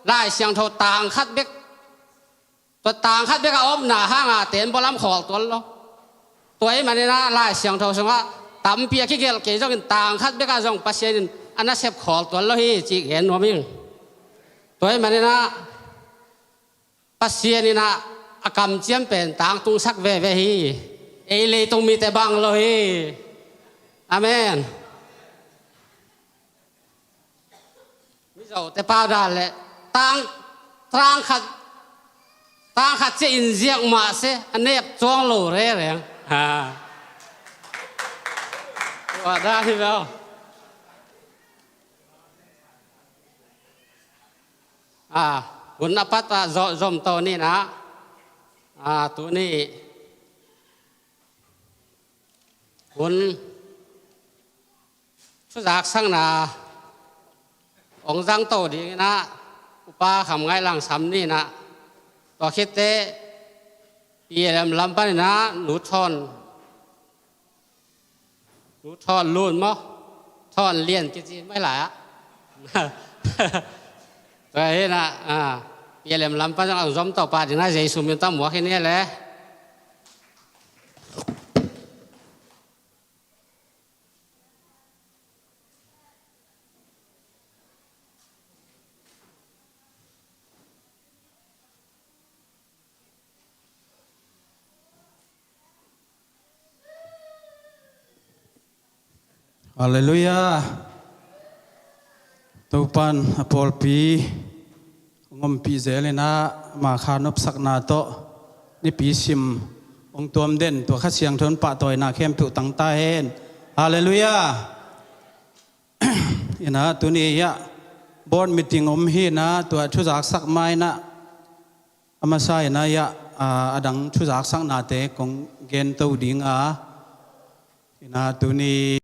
Lai Siangtho tang khat bek Tua tang khat bek a omna hanga ten bawlam khawl tuan lo. Tua ahih manin ah Lai Siangtho sungah tampi a kigelh kei zongin tang khat bek ah zong Pasian in a nasep khawl tuan lo hi cih gen nuam ing. Tua ahih manin ah Pasian in ah a kamciam pen tangtungsak veve hi. Ei leitung mite bang lo hi. Amen. Mizote pau dan leh tang, tang khat, tang khat ciah in ziak mah se a nek cuang lo rereng. Ha. Tua dan hi bel. A, hun a pat ah zom to ni na. A, tuni hun thuzaksakna hong zang to dingin ah Upa Kham Ngaih Lang sam ni na. Tua khit teh P L M lam panin ah Nu Thawn, Nu Thawn Lun maw, Thawn Lian kici mai lai ah. Tua hi na, a, P L M lam pan zong a zom to pa ding na Jesu min tawh muak hi ni le. Halleluiah. Topan a pawlpi hong ompih zel in ah ama kha nopsakna tawh nipi sim hong tuam den tua Kha Siangtho in pahtawina khempeuh tang ta hen. Halleluiah. In ah tuni ah board meeting om hi in ah tua thuzaksak ma in ah a masa in ah, ah, a dang thuzaksaknate kong gen to ding a, in ah tuni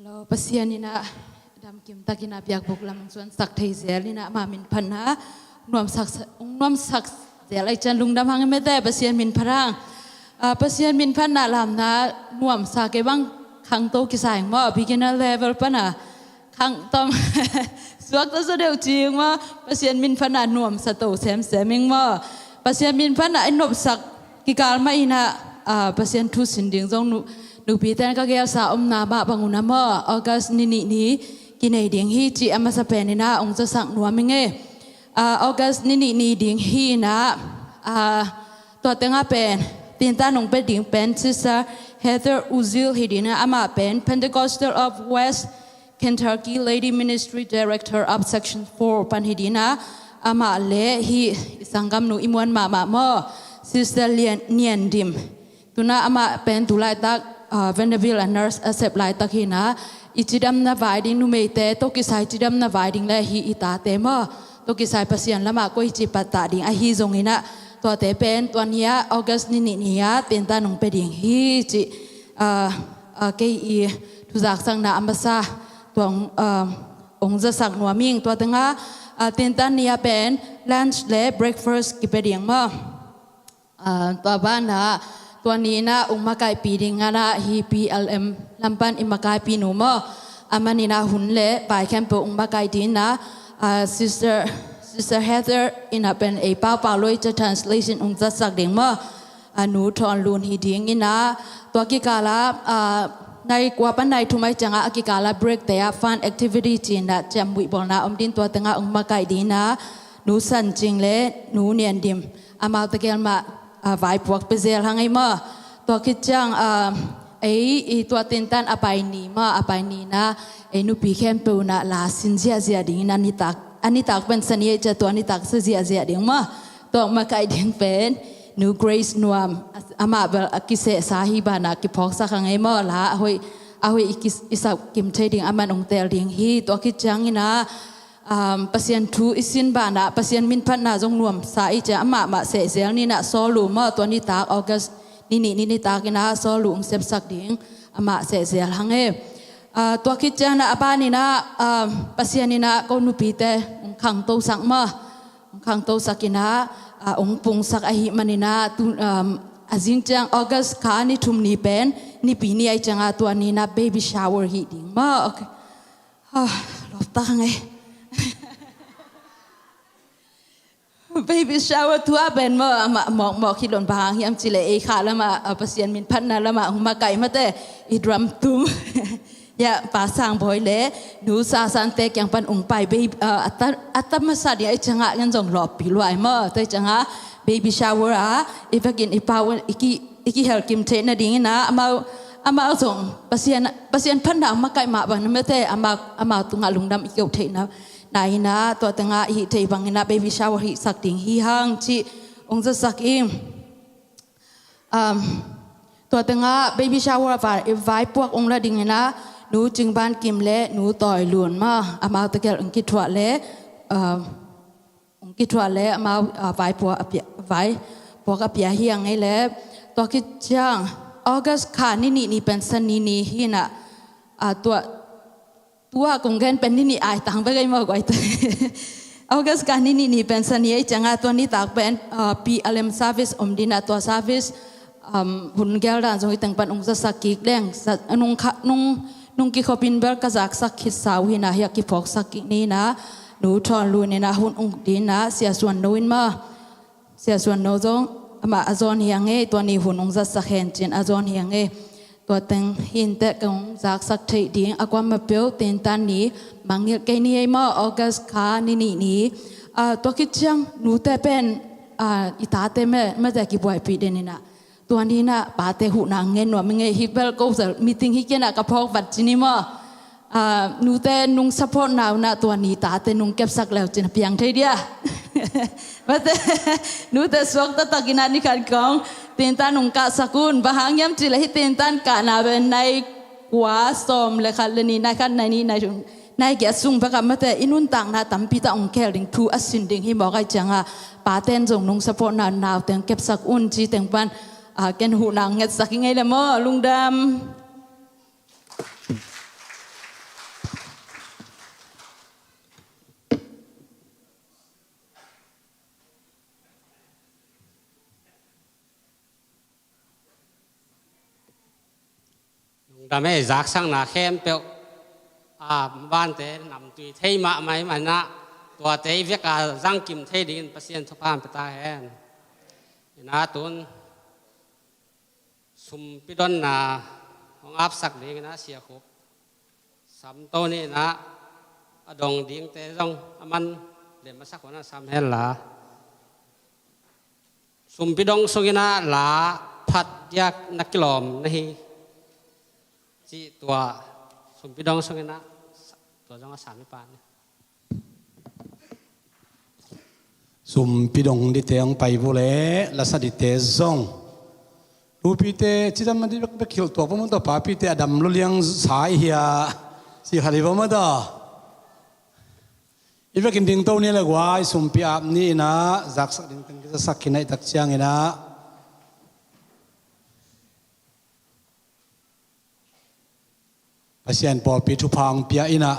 Hello, Pasian in a damkim takin a biakbuk lam hong suansak thei zel in a ama min phatna nuamsak, hong nuamsak zel ahih ciang lungdam hang i mete, Pasian min phat hang. Ah, Pasian min phatna lamna nuamsa kei bang khangto kisai maw, beginner level pan a khangtom suakta zaw deuh cing maw, Pasian min phatna nuamsa to semsem ing maw. Pasian min phatna i nopsak kikal mah in a, ah, Pasian thu sin ding zong nu, nupite in ka gelsa omna mah bang un a maw, August ni nih ni kinei ding hi cih a masa pen in a hong zasak nuam ing e. Ah, August ni nih ni ding hi in a, ah, tua teng ah pen, tintan hong pia ding pen Sister Heather Uzil hi ding in a, amah pen Pentecostal of West Kentucky Lady Ministry Director of Section four pan hi ding in a, amah le hih i sanggamnu i muan mahmah maw, Sister Lian, Nian Dim. Tu in a amah pen tu laitak, ah, Vanderbilt a nurse a sep laitak hi in a, i cidamna vai ding numeite, tawh kisai cidamna vai ding le hih i tate maw, tawh kisai Pasian lamah koi ci pattah ding ahi zong in a, tuate pen tua ni a, August ni nih ni a tintan hong pia ding hi cih, ah, ah, kei i thuzaksakna a masa tua hong, ah, hong zasak nuam ing. Tua teng ah, ah, tintan ni a pen lunch le breakfast kipia ding maw. Ah, tua ban ah tua ni in a hong makaihpih ding in a, hih P L M lam pan i makaihpih nu maw, aman in a hun le vai khempeuh hong makaih ding in a, ah, Sister, Sister Heather in a pen ei paupau lo i ci a translation hong zasak ding maw. Ah, Nu Thawn Lun hi ding in a, tua kikal ah, ah, nai kua pan nai thum ahih ciang a, a kikal ah break te ah fun activity ci in a ciamnuih bawlna om ding, tua teng ah hong makaih ding in a, Nu San Cing le Nu Nian Dim, amau tegel mah, ah, vaipuak pia zel hang ei maw. Tua khit ciang, ah, ei i tua tintan a pai ni maw, a pai ni in a ei nupi khempeuh in a la sin ziahziah ding in a, nitak, a nitak pen Sani ahih ciang tua nitak sa ziahziah ding maw. Tua hong makaih ding pen Nu Grace Nuam, amah bel a kisehsa hi ban ah kiphawksak hang ei maw, la a hoih, a hoih i ki, i sak kim thei ding aman hong teel ding hi. Tua khit ciang in a, um, Pasian thu i sin ban ah Pasian min phatna zong nuamsa i ci a, amah mah sehzel ni in a Saul Lu maw, tua nitak August ni nih ni nitak in a Saul Lu hong sepsak ding, amah sehzel hang e. Ah, tua khit ciang in a a ban in a, ah, Pasian in a ko nupite hong khangtosak maw, hong khangtosak in a, ah, hong pungsak ahih man in a tu, um, a zing ciang August kha ni thum ni pen Nipi ni ahih ciang a tua ni in a baby shower hi ding maw. Okay. Ah, lawptak hang e. Baby shower thu a pen maw, amah mawkmawk hi lo in, bang hang hiam cih leh ei kha lam ah, ah, Pasian min phatna lam ah hong makaih mate, i drum tum. Ya, Pa Sang Bawi le Nu Sa San te kiang pan hong pai baby, ah, a ta, a ta masa ding ahih ciang a ngen zong lawppih lua ei maw. Tua ahih ciang a baby shower ah i vekin i pau i ki, i kihel kim theih nading in a, amau, amau zong Pasian, Pasian phatna hong makaih mah bang na mate, amau, amau tungah lungdam i keuh theihna na in a, tua teng ah i hih theih bang in a baby shower hihsak ding hi hang cih hong zasak ing. Um, tua teng ah baby shower vai, vaipuak hong la ding in a, Nu Cing Ban Kim le Nu Tawi Lun maw, amau tegel hong kithuah le, um, hong kithuah le amau, ah, vaipuak a pia, vaipuak a pia hi hang ei le. Tua khit ciang August kha ni nih ni pen Sani ni hi in a, ah, tua, tua kong gen pen ni nih ai tang bek ei maw guai te. August kha ni nih ni pen Sani ahih ciang a tua nitak pen, ah, P L M service om ding in a, tua service, um, hun gel dan zong i teng pan hong zasak kik leng, sa, nung kha, nung, nung kikhop in bel ka zaksak khitsa uh hi in a, hiah kiphawksak kik ni in a, Nu Thawn Lun in a hun uk ding in a, Sia Suan No in maw, Sia Suan No zong amah a zawn hi hang ei, tua ni hun hong zatsak hen ci in a zawn hi hang ei. Tua teng hi in teh kong zaksak theih ding, a kuamah peuh tintan ni mangngilh kei ni ei maw, August kha ni nih ni. Ah, tua khit ciang nute pen, ah, i tate mah, mate kibuaipih den in a, tua ni in a pate huhna ngen nuam ing ei. Hih bel ko zel meeting hi kei in a ka phawk vat ci ni maw. Ah, nute nung support na uh in a tua ni tate nung kepsak le uh cin a piang thei dia. Mate, nute suakta tak in a ni khat kong tintan nung kahsak un. Bang hang hiam cih leh hih tintan kahna pen nai kua, sawm le khat le nih, nai khat, nai nih, nai thum, nai giat sung bek a mate, i nuntakna tampi tak hong khel ding, thu a sin ding hi mawk ahih ciang a, pate'n zong nung support na naute hong kepsak un ci teng pan, ah, ken huhna hong ngetsak ing ei le maw, lungdam. Lungdam ei, zaksakna khempeuh a vante namtui thei mahmah ahih manin ah, tuate i vek a zangkim thei dingin Pasian thupha hong pia ta hen. Inah tun sumpi donna hong apsak dingin ah Sia Khup Sam Tony inah a dong dingte zong a man lem a sak hun ah sam hen la. Sumpi dong sungin ah la phat diak na kilawm na hi cih tua sumpi dong sungin ah tua zong a sam hi pah ni. Sumpi dong dite hong pai vua leh lasa dite zong. Nupite cidam a di bekbek hilh tuak va maw taw, papite a dam lua liang sa i hia, ci khat hi va maw taw. I vekin dingto ni le guai, sumpi ap ni inah zaksak ding teng kizasak khin ahih tak ciangin ah Pasian pawlpi thupha hong pia inah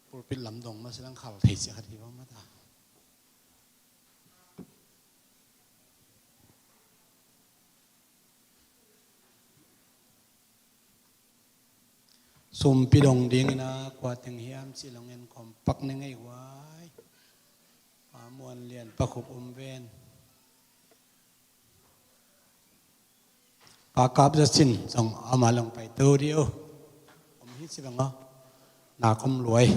pulpit lam dong masa lang khal thei sia khat hi va maw taw. Sumpi dong dingin ah kua teng hiam cih long en kawm pak ni ngei guai. Pa Muan Lian, Pa Khup Om Ven, Pa Kap Za Cin zong ama long pai to dih o. Om hi ci bang o. Nak om luai.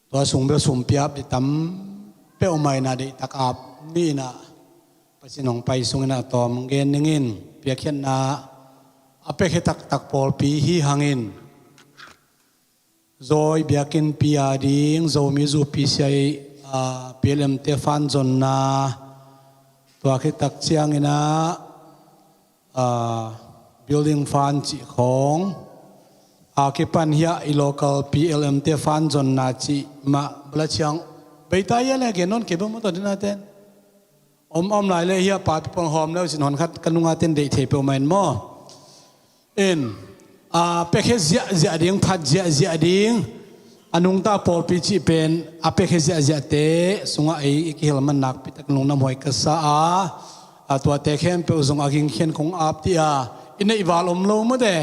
Tua sung bel sumpi ap ding tam peuhmah inah deihtak ap ni inah Pasian hong pai sungin ah tawm gen ning in, piakkhiatna a pekhe taktak pawlpi hi hangin Zawi biakinnpi a ding Zomi zu P C I, ah, P L M te fund zonna, tua khit tak ciangin ah, ah, building fund cih khawng, a kipan hiah i local P L M te fund zonna cih mah bala ciang beita ia le gen nawn kei bang maw taw dina ten. Om om lai le hiah papi pawng hawm le uh cin hon khat ka nunga ten deih thei peuhmah in maw. In, a pekhe ziahziah ding, phat ziahziah ding, a nungta pawlpi cih pen a pekhe ziahziahte sungah ei i kihel man nakpi takin lungdam huai ka sa a, a tuate khempeuh zong a gingkhian kong ap dih a, i neih val om lo mawte,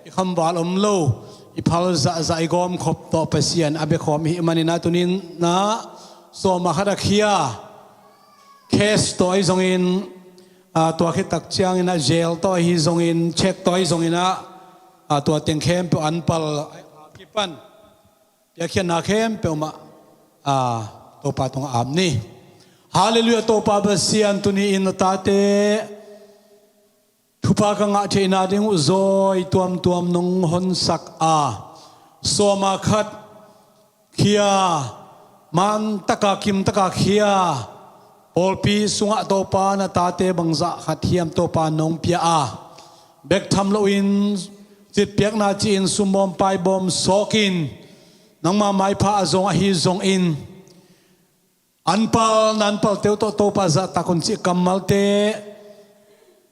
i kham val om lo, i phal zahzah i gawmkhop tawh Pasian a biakhawm i hih manin ah tuni-in ah sawma khat a khia, cash tawh ahi zongin, ah, tua khit tak ciangin ah jail tawh ahi zongin, check tawh ahi zongin ah, ah, tua teng khempeuh an pal a kipan piakkhiatna khempeuh mah, ah, Topa tungah ap ni. Halleluiah, Topa Pasian, tuni-in na tate thupha ka ngah theihna ding uh zawi tuamtuam nong honsak a, sawma khat khia, man taka kim taka khia, pawlpi sungah Topa na tate bangzah khat hiam Topa nong pia a, bek tham loin citpiakna ci-in sumbawm paibawm sawkin nangma maipha a zong ahi zongin, anpal na anpal teu tawh Topa zahtak un cih kammalte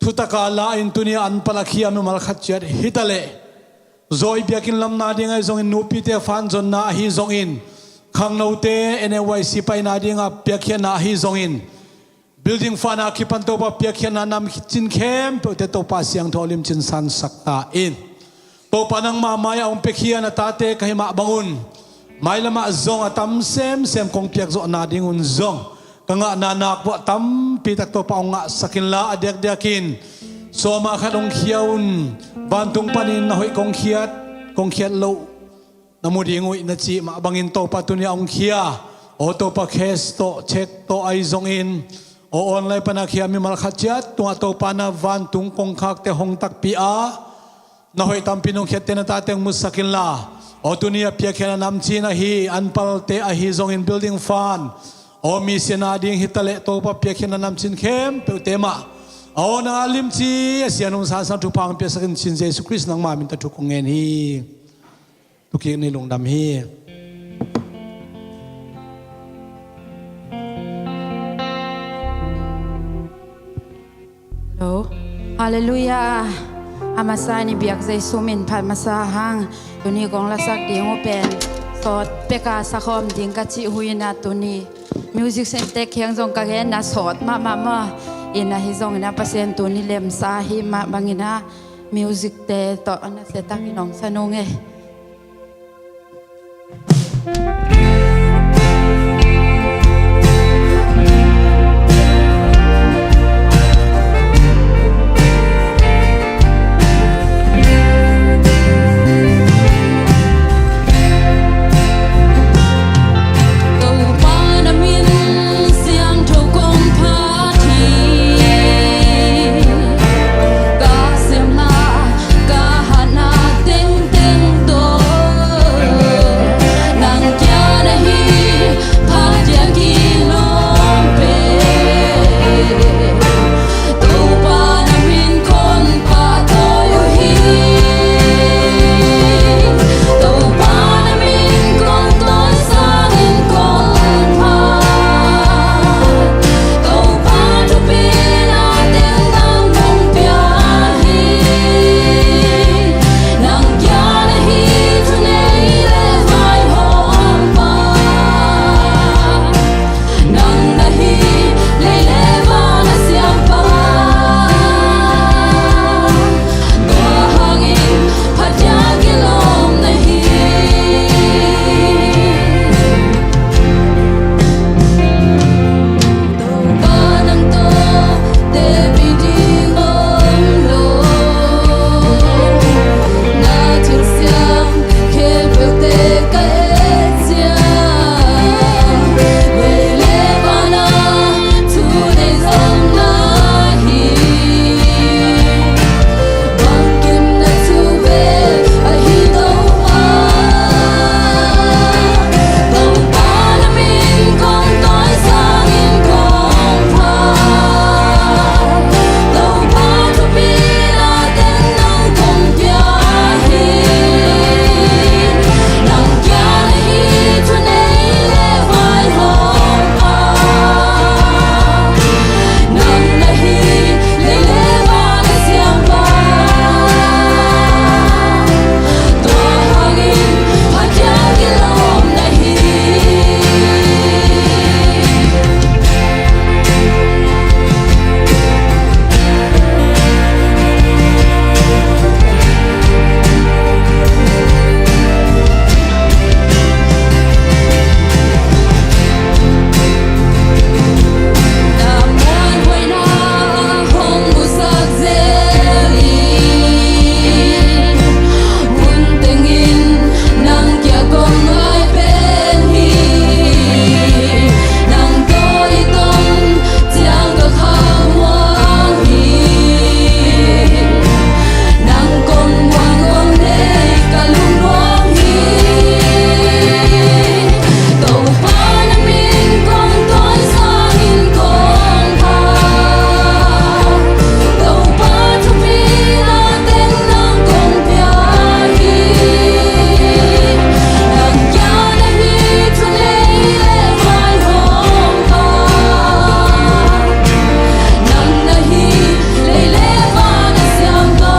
thutaka la-in tuni-a anpal a khia mimal khat ciat hitaleh, zawi biakinn lamna ding ahi zongin, nupite fund zonna ahi zongin, khangnote N A Y C paina dinga piakkhiatna ahi zongin, building fund a kipan Topa piakkhiatna namcin khempeuhte Topa siangtho limcin sansak ta in. Topa nangma mai-ah hong piakhia na tate ka hih mah bangun, mailamah zong a tam semsem kong piakzawhna dingun zong ka ngahna nak vuah tampitak Topa hong ngahsak inla, a diakdiakin sawma khat hong khia un. Vantung panin na hoih kong khiat, kong khiat loh na mu ding uh hi na cih mah bangin Topa tuni-a hong khia, aw Topa, cash tawh, cheque tawh ahi zongin, aw online pana khia mimal khat ciat tungah Topa na vantung kongkhakte hong takpi a, na hoih tampi nong khiatte na tate hong musak inla, aw tuni-a piakkhiatna namcin ahi, anpalte ahi zongin, building fund, aw mission a ding hitaleh Topa piakkhiatna namcin khempeuhte mah, aw nang a limci a sian hong sansan thupha hong piasakin cin Jesu Khrist nangma min tawh thu kong ngen hi. Tukik ni, lungdam hi. Hello. Halleluiah. A masa in i biak Jesu min phat masa hang. Tuni kong lasak ding uh pen sawt peka sakhawm ding ka cih hui in ah tuni music center kiang zong ka gen na sawt mahmah maw. In ah hi zong in ah Pasian tuni lemsa hi mah bang in ah music te tawh a nasia takin hong sa nung e. Topa na min siangtho kong phat hi. Ka siamna, ka hatna tengteng tawh nang kiang ahi, phat diak i lawm pen. Topa na min kong pahtawi uh hi. Topa na min kong tawisang in kong phat. Topa thupina teng nang kong pia hi. Nang kiang ahi thunei le vaihawmpa. Nang na hi lei le van a siampa. Tua hangin phat diak i lawm na hi. Topa nang tawh teci ding om lo. Na thilsiam khempeuhte ka et ciang, lei le van a thunei zong na hi. Bangkim na thu ve ahi Topa. Topa na min kong tawisang in kong phat. Topa thupina teng nang kong pia hi. Nang kiang ahi thunei le vaihawmpa. Nang na hi lei le van a siampa. Tua hangin phat diak i lawm na hi. Nang kong muang kong nei ka lungnuam hi. Topa na min kong tawisang in kong phat. Topa thupina teng nang kong pia hi. Nang kiang ahi thunei le vaihawmpa. Nang na hi lei le van a siampa.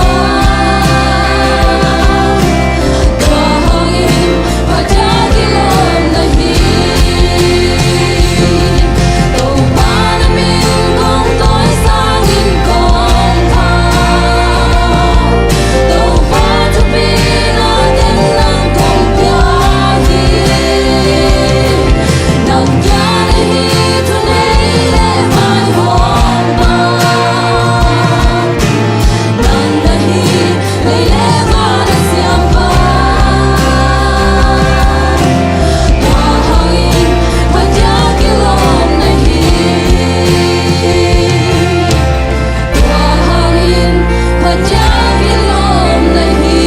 Tua hangin phat diak i lawm na hi. Topa na min kong tawisang in kong phat. Topa thupina teng nang kong pia hi. Nang kiang ahi thunei le vaihawmpa. Nang na hi lei le van a siampa. Tua hangin phat diak i lawm na hi. Tua hangin phat diak i lawm na hi.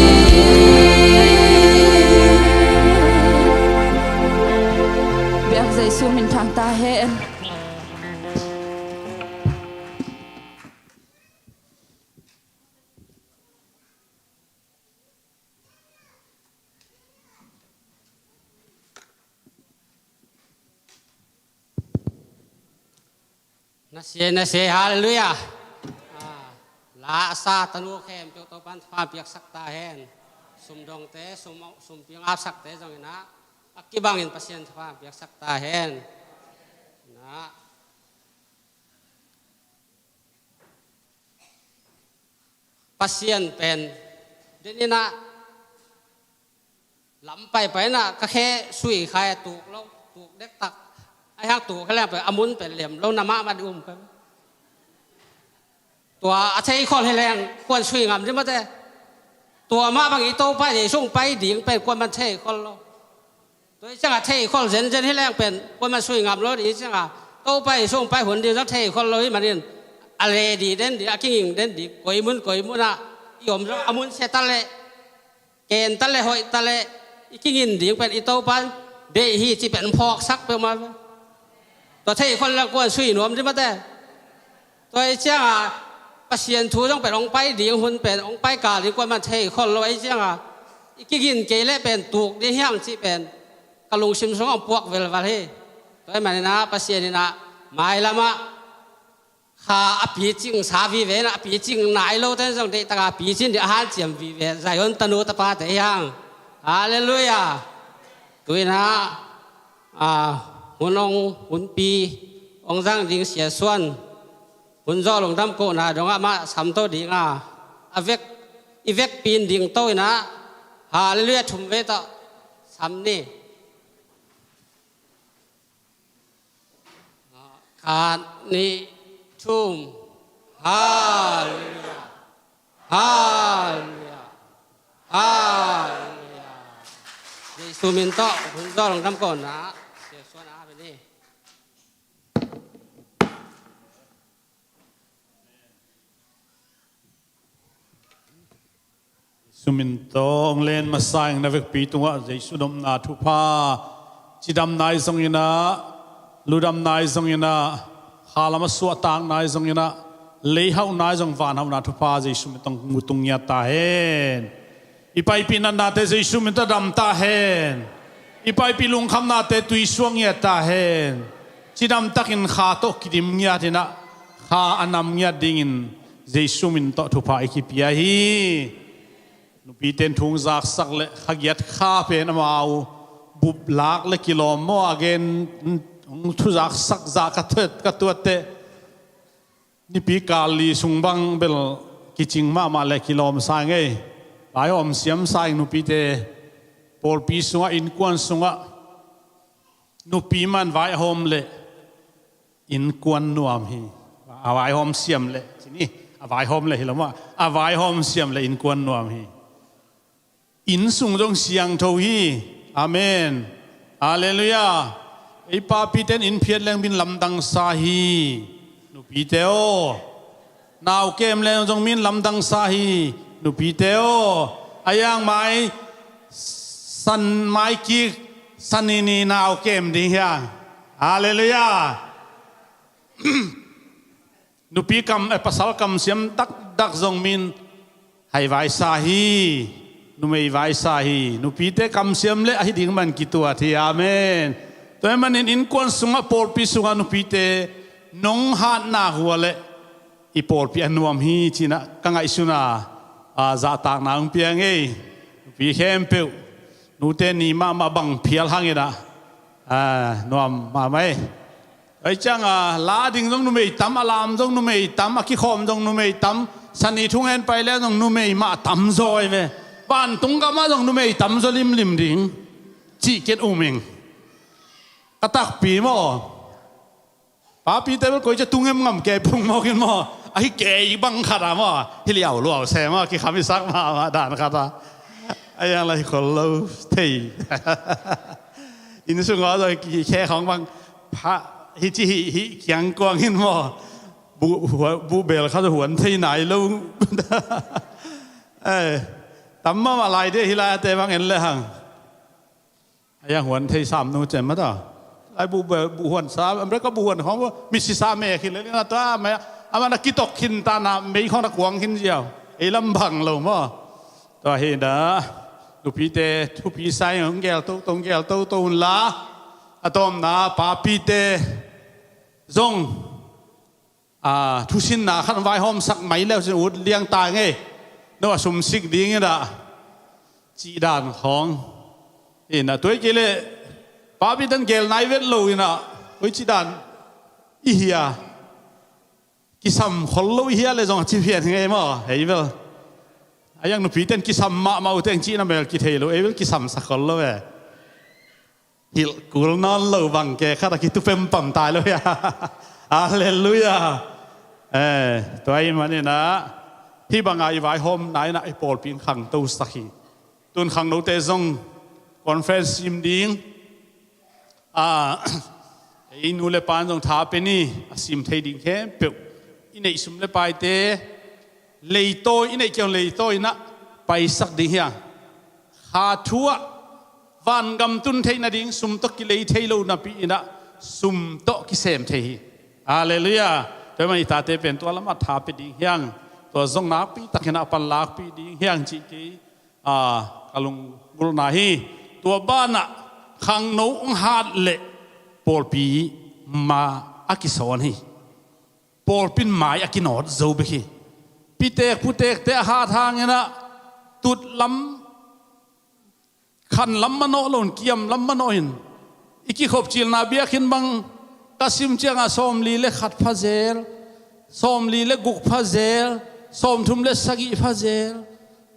Biak Jesu min thang ta hen. Na sia, na sia, halleluiah. Ah, la a sa tanu khempeuh Topan thupha piaksak ta hen. Sumdongte, sum, sumpi ngapsakte zong in ah, A kibangin Pasian thupha piaksak ta hen. Na, Pasian pen deninah lam paipai inah ka khe sui khai a tuk lo, tuk dektak. A hiang tuk kha leng pen a mun pen lem lo, na mahmah dih um ka. Tua a theikhol hi leng kuan sui ngam dih mate. Tua mah bang i Topa Jesu hong pai ding pen kuan man theikhol lo. Tua i ciangah theikhol zenzen hi leng pen kuan man sui ngam lo dih i ciangah Topa Jesu hong pai hun ding zong theikhol lo hi manin a le dih den dih, a kinging den dih, koi mun koi munah i om zong a mun sia ta leh, ken ta leh, hoih ta leh, i kingin ding pen i Topan deih hi ci pen phawksak peuhmah ve. Tua theikhol leng kuan sui nuam dih mate. Tua i ciangah Pasian thu zong pen hong pai ding hun pen hong pai kal ding kuan man theikhol lo i ciangah i kigin kei leh pen tuk ding hiam cih pen ka lungsim sungah hong puak velval hi. Tua i maninah Pasian inah mailamah kha a picing sa vive inah a picing nai lo ten zong deihtakah a picin dih a hanciam vive Zion tanu tapate hiang. Halleluiah. Tuinah a hun hong hunpi hong zang ding Sia Suan hun zawh lungdam kohna dongah mah samto dinga a vek, i vekpi in dingto inah. Halleluiah. Thum vei tawh sam ni. Khat, nih, thum. Halleluiah. Halleluiah. Halleluiah. Jesu min tawh hun zawh lungdam kohna Sia Suan a pen hi. Jesu min tawh hong len masa ing. Na vekpi tungah Jesu nopna thupha, cidam nai zong inah, ludam nai zong inah, khalam a suahtak nai zong inah, leihauh nai zong vanhauhna thupha Jesu min tawh hong mu tung ngiat ta hen. I paipih natnate Jesu min tawh dam ta hen. I paipih lungkhamnate tuisuak ngiat ta hen. Cidam takin kha tawh kidim ngiat inah, kha a nam ngiat dingin Jesu min tawh thupha i kipia hi. Nupite in thu hong zaksak leh kha giat kha pen amau bup lak leh kilawm maw, a gen hong thu zaksak zah ka tuat, ka tuatteh. Nipi kal li sung bang bel kicing mahmah leh kilawm sa ing ei. Vaihawm siam sa ing nupite. Pawlpi sungah, innkuan sungah nupi man vaihawm leh innkuan nuam hi. A vaihawm siam leh, ci ni, a vaihawm leh hi lo maw, a vaihawm siam leh innkuan nuam hi. Inn sung zong siangtho hi. Amen. Halleluiah. Ei papite in inn phiat leng min lamdang sa hi. Nupite aw. Nau kem leng zong min lamdang sa hi. Nupite aw. A hiang mai san, mai kik san ni ni nau kem ding hiang. Halleluiah. Nupi kam, eh, pasal kamsiam taktak zong min hai vaisa hi, numei vaisa hi. Nupite kamsiam leh ahi ding man kituat hi. Amen. Tua ahih manin innkuan sungah, pawlpi sungah nupite nong hatna hua leh i pawlpi a nuam hi, ci-in ah ka ngaihsun a, a, zahtakna hong pia ing ei. Nupi khempeuh, nute ni mahmah bang phial hangin ah, a, nuam mahmah ei. Tua ciang a, la ding zong numei tam, a lam zong numei tam, a kikhawm zong numei tam, sani thungen pai leng zong numei mah tam zaw ei ve. Vantung gamah zong numei tam zaw limlim ding cih ken um ing. Ka takpi maw? Papite bel koi cia tung em ngam, kei pung mawk in maw? Ahi kei bang khat a maw? Hi liau luau se maw? Kikham i sak mahmah dan khat a. A hiang lai khol lo thei. Inn sungah zong kikhe khawng bang pha, hi ci hi, hi kiang kuang in maw? Bu, hua, bu bel khat huan thei nai lo. Eh, tam mahmah lai dih hi lai a te bang en le hang. A hiang huan thei sam nu cem mata. Lai bu, bu, bu huan sa, America bu huan khawng, misi sa me khin le, na tua, me, a man a kitok khin ta na, mei khawng na kuang khin ziau. Ei lam bang lo maw? Tua hi na, nupite, thupi sa ing, hong gel to, hong gel to, to un la. A tawpna, papite zong a, thusinna khat vaihawmsak mai leu cin ut liang ta ing ei. No a sumsik ding in ah, cih dan khawng. In ah, tua hi kei leh Papi ten gel nai vet lo inah, koici dan i hia, kisam khol lo i hia le zong a ci phian ngei maw, hei bel. A yang nupi ten kisam mahmah uh teng cihna mel kithei lo, ei bel kisamsa khol lo e. Hilh kul nawn lo bang ke khat a kitu pempam tai lo hia. Halleluiah. Eh, tua i maninah hih banga i vaihawmna inah i pawlpi in khangtosak hi. Tun khangnote zong conference sim ding. Ah, ei nu le pa in zong tha pe ni, a sim thei ding khempeuh i neih sum le paite leitawi, i neih kiang leitawi inah paisak ding hi a. Kha thu ah vangam tun theih nading sum tawh kilei thei lo napi inah sum tawh kisem thei hi. Halleluiah. Tua i man i tate pen tua lamah tha pe ding hiang, tua zong nakpi takinah pan lakpih ding hiang cih kei, ah, ka lunggulhna hi. Tua banah khangno hong hat leh pawlpi ma a kisawn hi. Pawlpi in mai a kinawt zo bek hi. Pitek putekte a hat hanginah tutlam, khanlam manawh loin, kiamlam manawh in, i kikhopcilna biakinn bang ka sim ciangah sawmli le khat pha zel, sawmli le guk pha zel, sawmthum le sagih pha zel.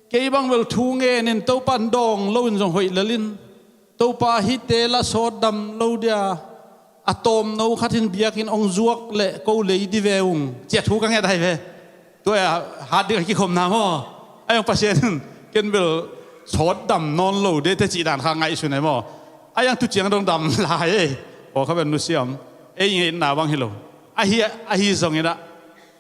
Kei bang bel thu ngenin Topa in dawng loin zong hoih lelin, Topa hihte la sawt dam lo dia, a tawmno khat in biakinn hong zuak leh ko lei di ve ung, ci-a thu ka nget ahi ve. Tua hat ding a kikhopna maw? A hong Pasian in ken bel sawt dam nawn lo de teh cih dan kha ngaihsun e maw? A hong tu ciang dong dam lai e. Aw kha bel nusiam. Ei ngeina bang hi lo. Ahi, ahi zonginah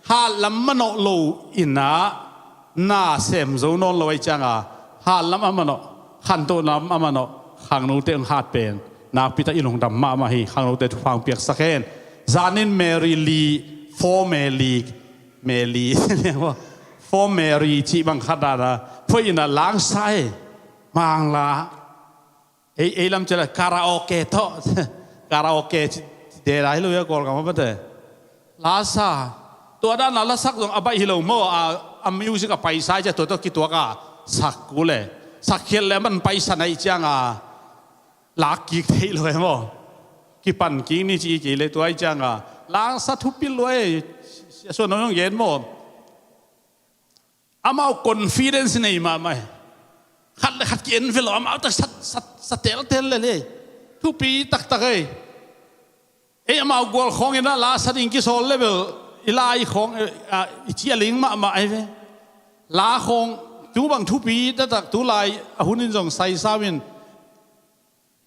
hatlam manawh lo inah na sem zo nawn lo ahi cianga, hatlam a manawh, khantohlam a manawh, khangnote hong hat pen nakpi tak i lungdam mahmah hi. Khangnote thupha hong piaksak hen. Zanin Mary Lee, Four Mary, Mary, Four Mary cih bang khat dana phoih inah langsa e. Mangla ei, ei lam ciah le karaoke tawh. Karaoke ci, ci de lai lo ia Kawlgam a mate. Lasa. Tua dana lasak zong a baih hi lo maw, a, a music a paisa i ciah tua tawh kituaka sak kul e. Sakkhiat le a man paisa naih cianga lak kik theih lo e maw? Kipan kik ni ci kei le tua i cianga lasa thupi lo e. Sia suan hong gen maw? Amau confidence nei mahmah e. Khat le khat ki-en ve lo, amau tak sat, sat, sa teltel le le. Thupi taktak ei. Ei amau gual khawng inah lasa ding kisawl le bel i lai khawng, eh, ah, i ciah ling mahmah ahi ve. La khawng tu bang thupi taktak, tu lai a hun in zong saisau in,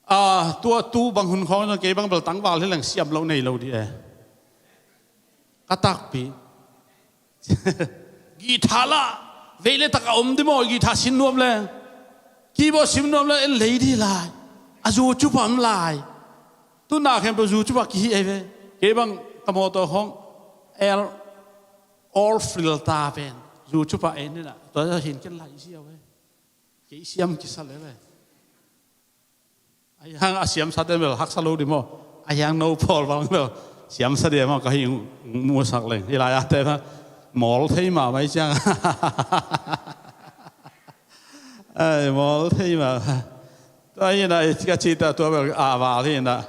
ah, tua tu bang hun khawng in zong kei bang bel tangval hi leng siam lo nei lo di e. Ka takpi. Guitar lah vei le tak a om di maw, guitar sim nuam le, keyboard sim nuam le en lei di lai. A zu cupa om lai. Tu na khempeuh zu cupa kihi ei ve. Kei bang ka mawtaw khawng el, all filter pen zu cupa en inah tua hin ken lai sia ve. Kei siam kisa le ve. A hiang a siamsate bel haksa lo di maw? A hiang no pawl bang bel siamsa di maw? Ka hing musak leng hi lai ate maw? Mawl thei mahmah i ciang. Ai, mawl thei mahmah. Tua hi inah ka cihta tua bel a val hi inah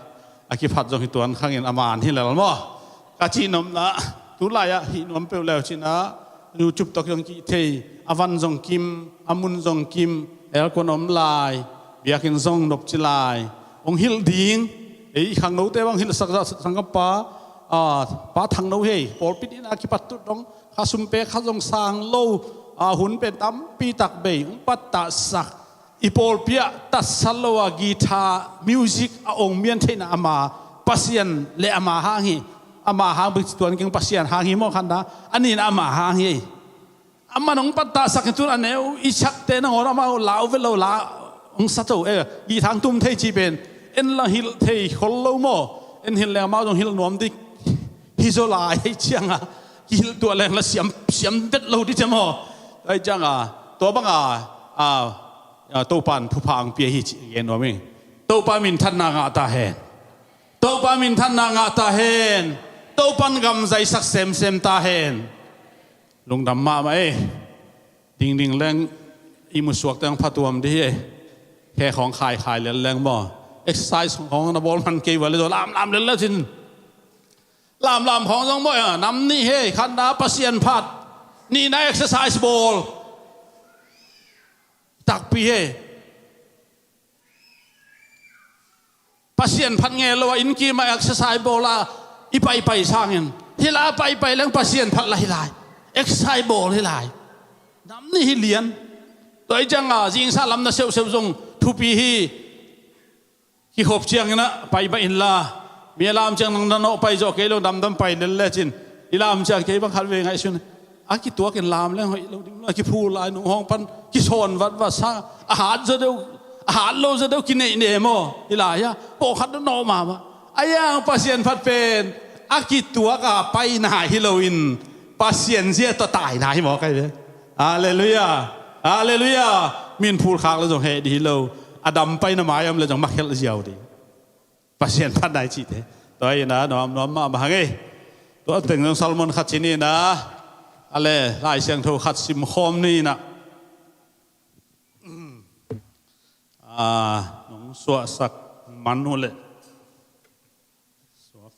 a kiphat zong hi tuan khangin a man hi lel maw? Ka cih nopna tu lai-ah hih nuam peuh leu cinah YouTube tawh zong kih thei, a van zong kim, a mun zong kim, aircon om lai, biakinn zong nopci lai. Hong hilh ding, ei khangnote bang hilhsak zah sanggampa, ah, Pa Thangno hei, pawlpi inah kipat tut dong, kha sum pek kha zong sang lo, ah, hun pen tampi tak bei, hong pattahsak. I pawlpi ah tatsat lo a guitar music a ong mian theihna ama Pasian le ama hang hi. Ama hang bek ci tuan keng, Pasian hang hi maw khanna. A nin ama hang hi. Aman hong pattahsak hi tun a neu i sakte nangawn amau lau vet lo la hong sa to e. Guitar hong tum thei ci pen en la hilh thei khol lo maw? En hilh leng amau zong hilh nuam dik hi zaw lai hei cianga kihilh tuah leng la siam, siam vet lo di cia maw? Ai cianga tua banga, a, a, Topan thupha ang pia hi ci gen nuam hi. Topa minthanna ngah ta hen. Topa minthanna ngah ta hen. Topan gamzaisak semsem ta hen. Lungdam mahmah e. Dingding leng i musuak teng phatuam di hi e. Khe khawng khaikhai lel leng maw? Exercise khawng na bawl man kei ua le zaw lamlam lel le cin. Lamlam khawng zong mawh a, nam nih he, khatna Pasian phat, nihna exercise bawl. Takpi he. Pasian phat ngel lo a, inn kim a exercise bawl a i paipai sangin, hi lai a paipai leng Pasian phat la hi lai. Exercise bawl hi lai. Nam nih hi lian. Tua hi ciang a, zingsang lam na seuhseuh zong thupi hi. Kikhop ciangin ah pai mah inla, mi a lam ciang nang na nawh pai zawh kei lo, damdam pai lel le cin. I lam ciang kei bang khat ve ngaihsun. A kituakin lam leng hoih lo ding lo, a kiphul lai nung hawng pan kisawn vatvat sa, a hat zaw deuh, a hat lo zaw deuh kineih ne maw? Hi lai a, pawlkhat deuh nawh mahmah. A yang Pasian phat pen a kituak a paina hi loin Pasian zia tawh taina hi maw kai ve? Halleluiah. Halleluiah. Min phul khak le zong heh dih hi lo. A dam paina mai om le zong makhelh ziau dih. Pasian phat nai cihte. Tua hi na nuam nuam mahmah hang ei. Tua teng zong sermon khat ci ni na. A le Lai Siangtho khat simkhawm ni na. A, nong suahsak man uh leh. Suak.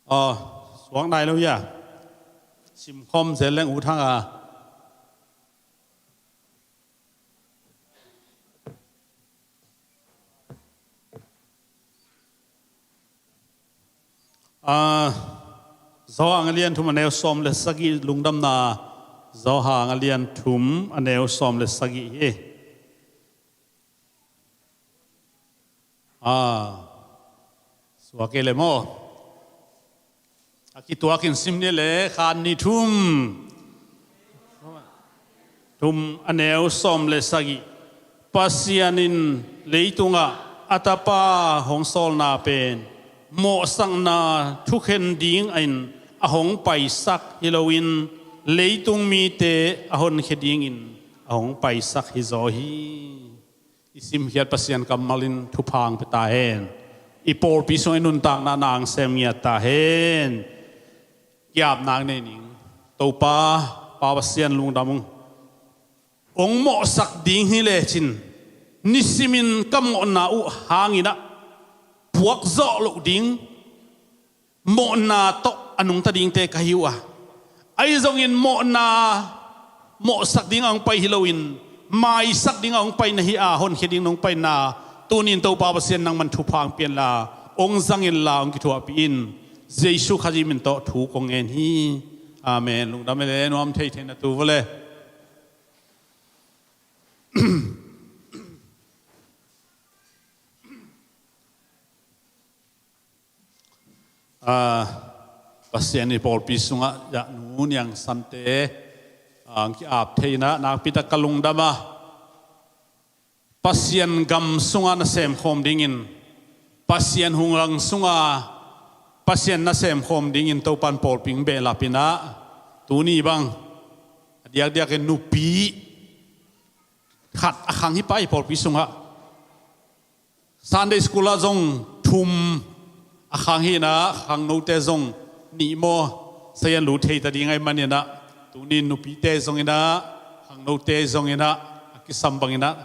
Aw, suak nai lo hia? Simkhawm zel leng ut hang a. A, Johan a lian thum a neu sawm le sagih lungdamna. Johan a lian thum a neu sawm le sagih hi. A, suak kei le maw? A kituakin sim ni le khan ni thum. Thum a neu sawm le sagih. Pasian in leitungah a tapa hong sawlna pen mawhsakna thukhen dingin a hong paisak hi loin leitung mite a honkhia dingin a hong paisak hi zaw hi. I simkhiat Pasian kammal in thupha hong pia ta hen. I pawlpi sungah i nuntakna na hong sem ngiat ta hen. Ki-apna nei ning. Topa, Pa Pasian lungdam ung. Hong mawhsak ding hi lecin nisimin ka mawhna uh hangin ah puak zawh loh ding mawhna tawh a nungta dingte ka hi uh a, ahi zongin mawhna mawhsak ding a hong pai hi loin maisak ding a hong pai na hi a, honkhia ding nong pai na, tunin Topa Pasian nangman thupha hong pia inla, hong zang inla, hong kithuahpih in. Jesu Khazih min tawh thu kong ngen hi. Amen. Lungdam e le, nuam thei thei na tu vawle. A, Pasian i pawlpi sungah zah Nu Niang Sante, a, hong ki-ap thei in ah nakpi tak ka lungdam a, Pasian gam sungah na semkhawm dingin, Pasian hunglang sungah Pasian na semkhawm dingin Topan pawlpi hong behlap in ah, tuni bang a diakdiakin nupi khat a khang hi pah i pawlpi sungah. Sunday school ah zong thum a khang hi in ah, khangnote zong nih maw, sayan lu thei ta ding ahih manin ah, tuni nupite zong in ah, khangnote zong in ah, a kisam bangin ah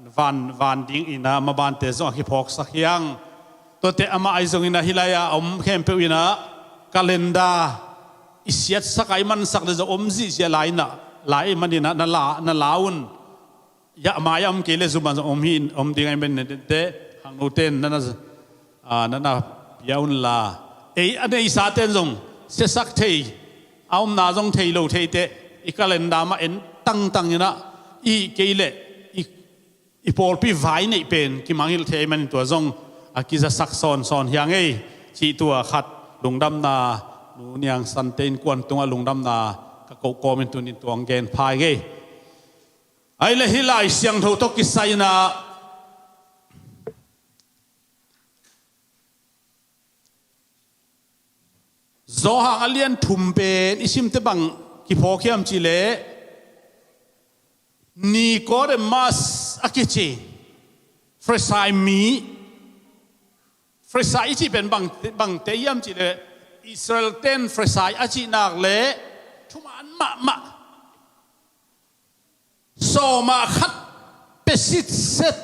van, van ding in ah, mabante zong a kiphawksak hi hang. Tuate amah ahi zongin ah, hih lai-ah a om khempeuh in ah, calendar i siatsak a, i mansak le zong om zihziah lai in ah, lai ahih manin ah, na la, na la un. Yah mai a om kei le zum a om hi, om ding ahih manin ah, dente, khangnote in na na, a, na na pia unla. Ei a neisate in zong siasak thei, a omna zong thei lo thei teh, i calendar mah en tangtang in ah, i kei le i, i pawlpi vai neih pen kimangngilh thei ahih manin tua zong a kizasak sawnsawn hi hang ei, cih tua khat lungdamna, Nu Niang Sante innkuan tungah lungdamna ka koh kawmin tunin tua hong gen pha ing ei. Ahih leh hih Lai Siangtho tawh kisai in ah, Johan a lian thum pen i simte bang kiphawk hiam cih leh, Nicodemus a kici Farisai mi, Farisai i cih pen bang, bangte hiam cih leh, Israel ten Farisai a cih nak leh thuman mahmah. Sawma khat pia sitset,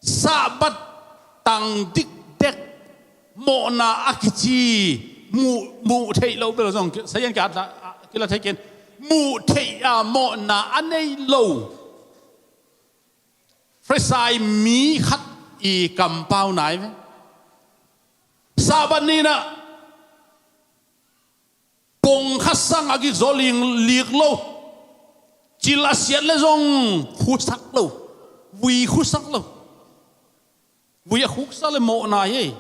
Sabbath tang dikdek, mawhna a kici muh, muh theih lo bel zong sayan ka kila thei ken, muh theih a mawhna a nei lo Farisai mi khat i kampau nai ve. Sabbath ni-in ah kong khat sang a kik zaw ling lik lo, cil a siat le zong khusak lo, vui khusak lo. Vui a khuksak le mawhna hi.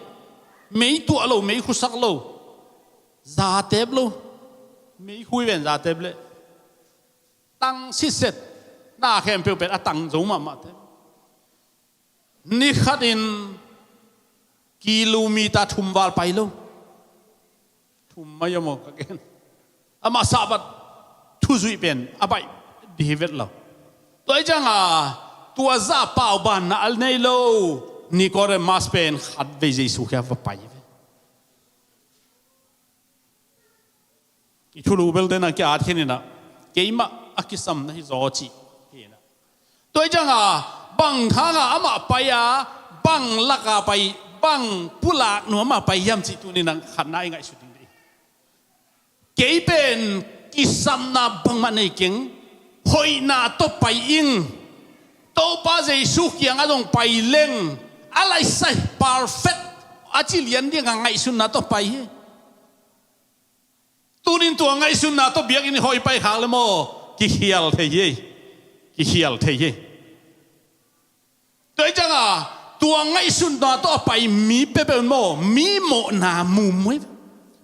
Mei tuah lo, mei khusak lo, zatep lo, mei khui ven zatep le tang sitset, na khempeuh pen a tang zo mahmah te. Ni khatin kilometer thum val pai lo. Thum mai a maw ka gen. Amah Sabbath thuzuih pen a baih dih vet lo. Tua hi cianga tua zah paubanna a nei lo Nicodemus pen khatvei Jesu kiang va pai ve. I thulu belte na ki-at khin inah, keimah a kisam na hi zaw cih hi inah. Tua hi cianga bang hanga amah pai a, bang laka pai, bang pulak nuam a pai hiam cih tuni-in ah khatna i ngaihsut ding hi. Kei pen kisapna bangmah nei keng, hoihna tawh pai ing. Topa Jesu kiangah zong pai leng, a laisai perfect a ci lian dinga ngaihsutna tawh pai hi. Tunin tua ngaihsutna tawh biakinn i hoih pai khak le maw, kikhial thei hi. Kikhial thei hi. Tua hi cianga tua ngaihsutna tawh a pai mi peuhpeuh in maw, mi mawhna mummu ahi ve.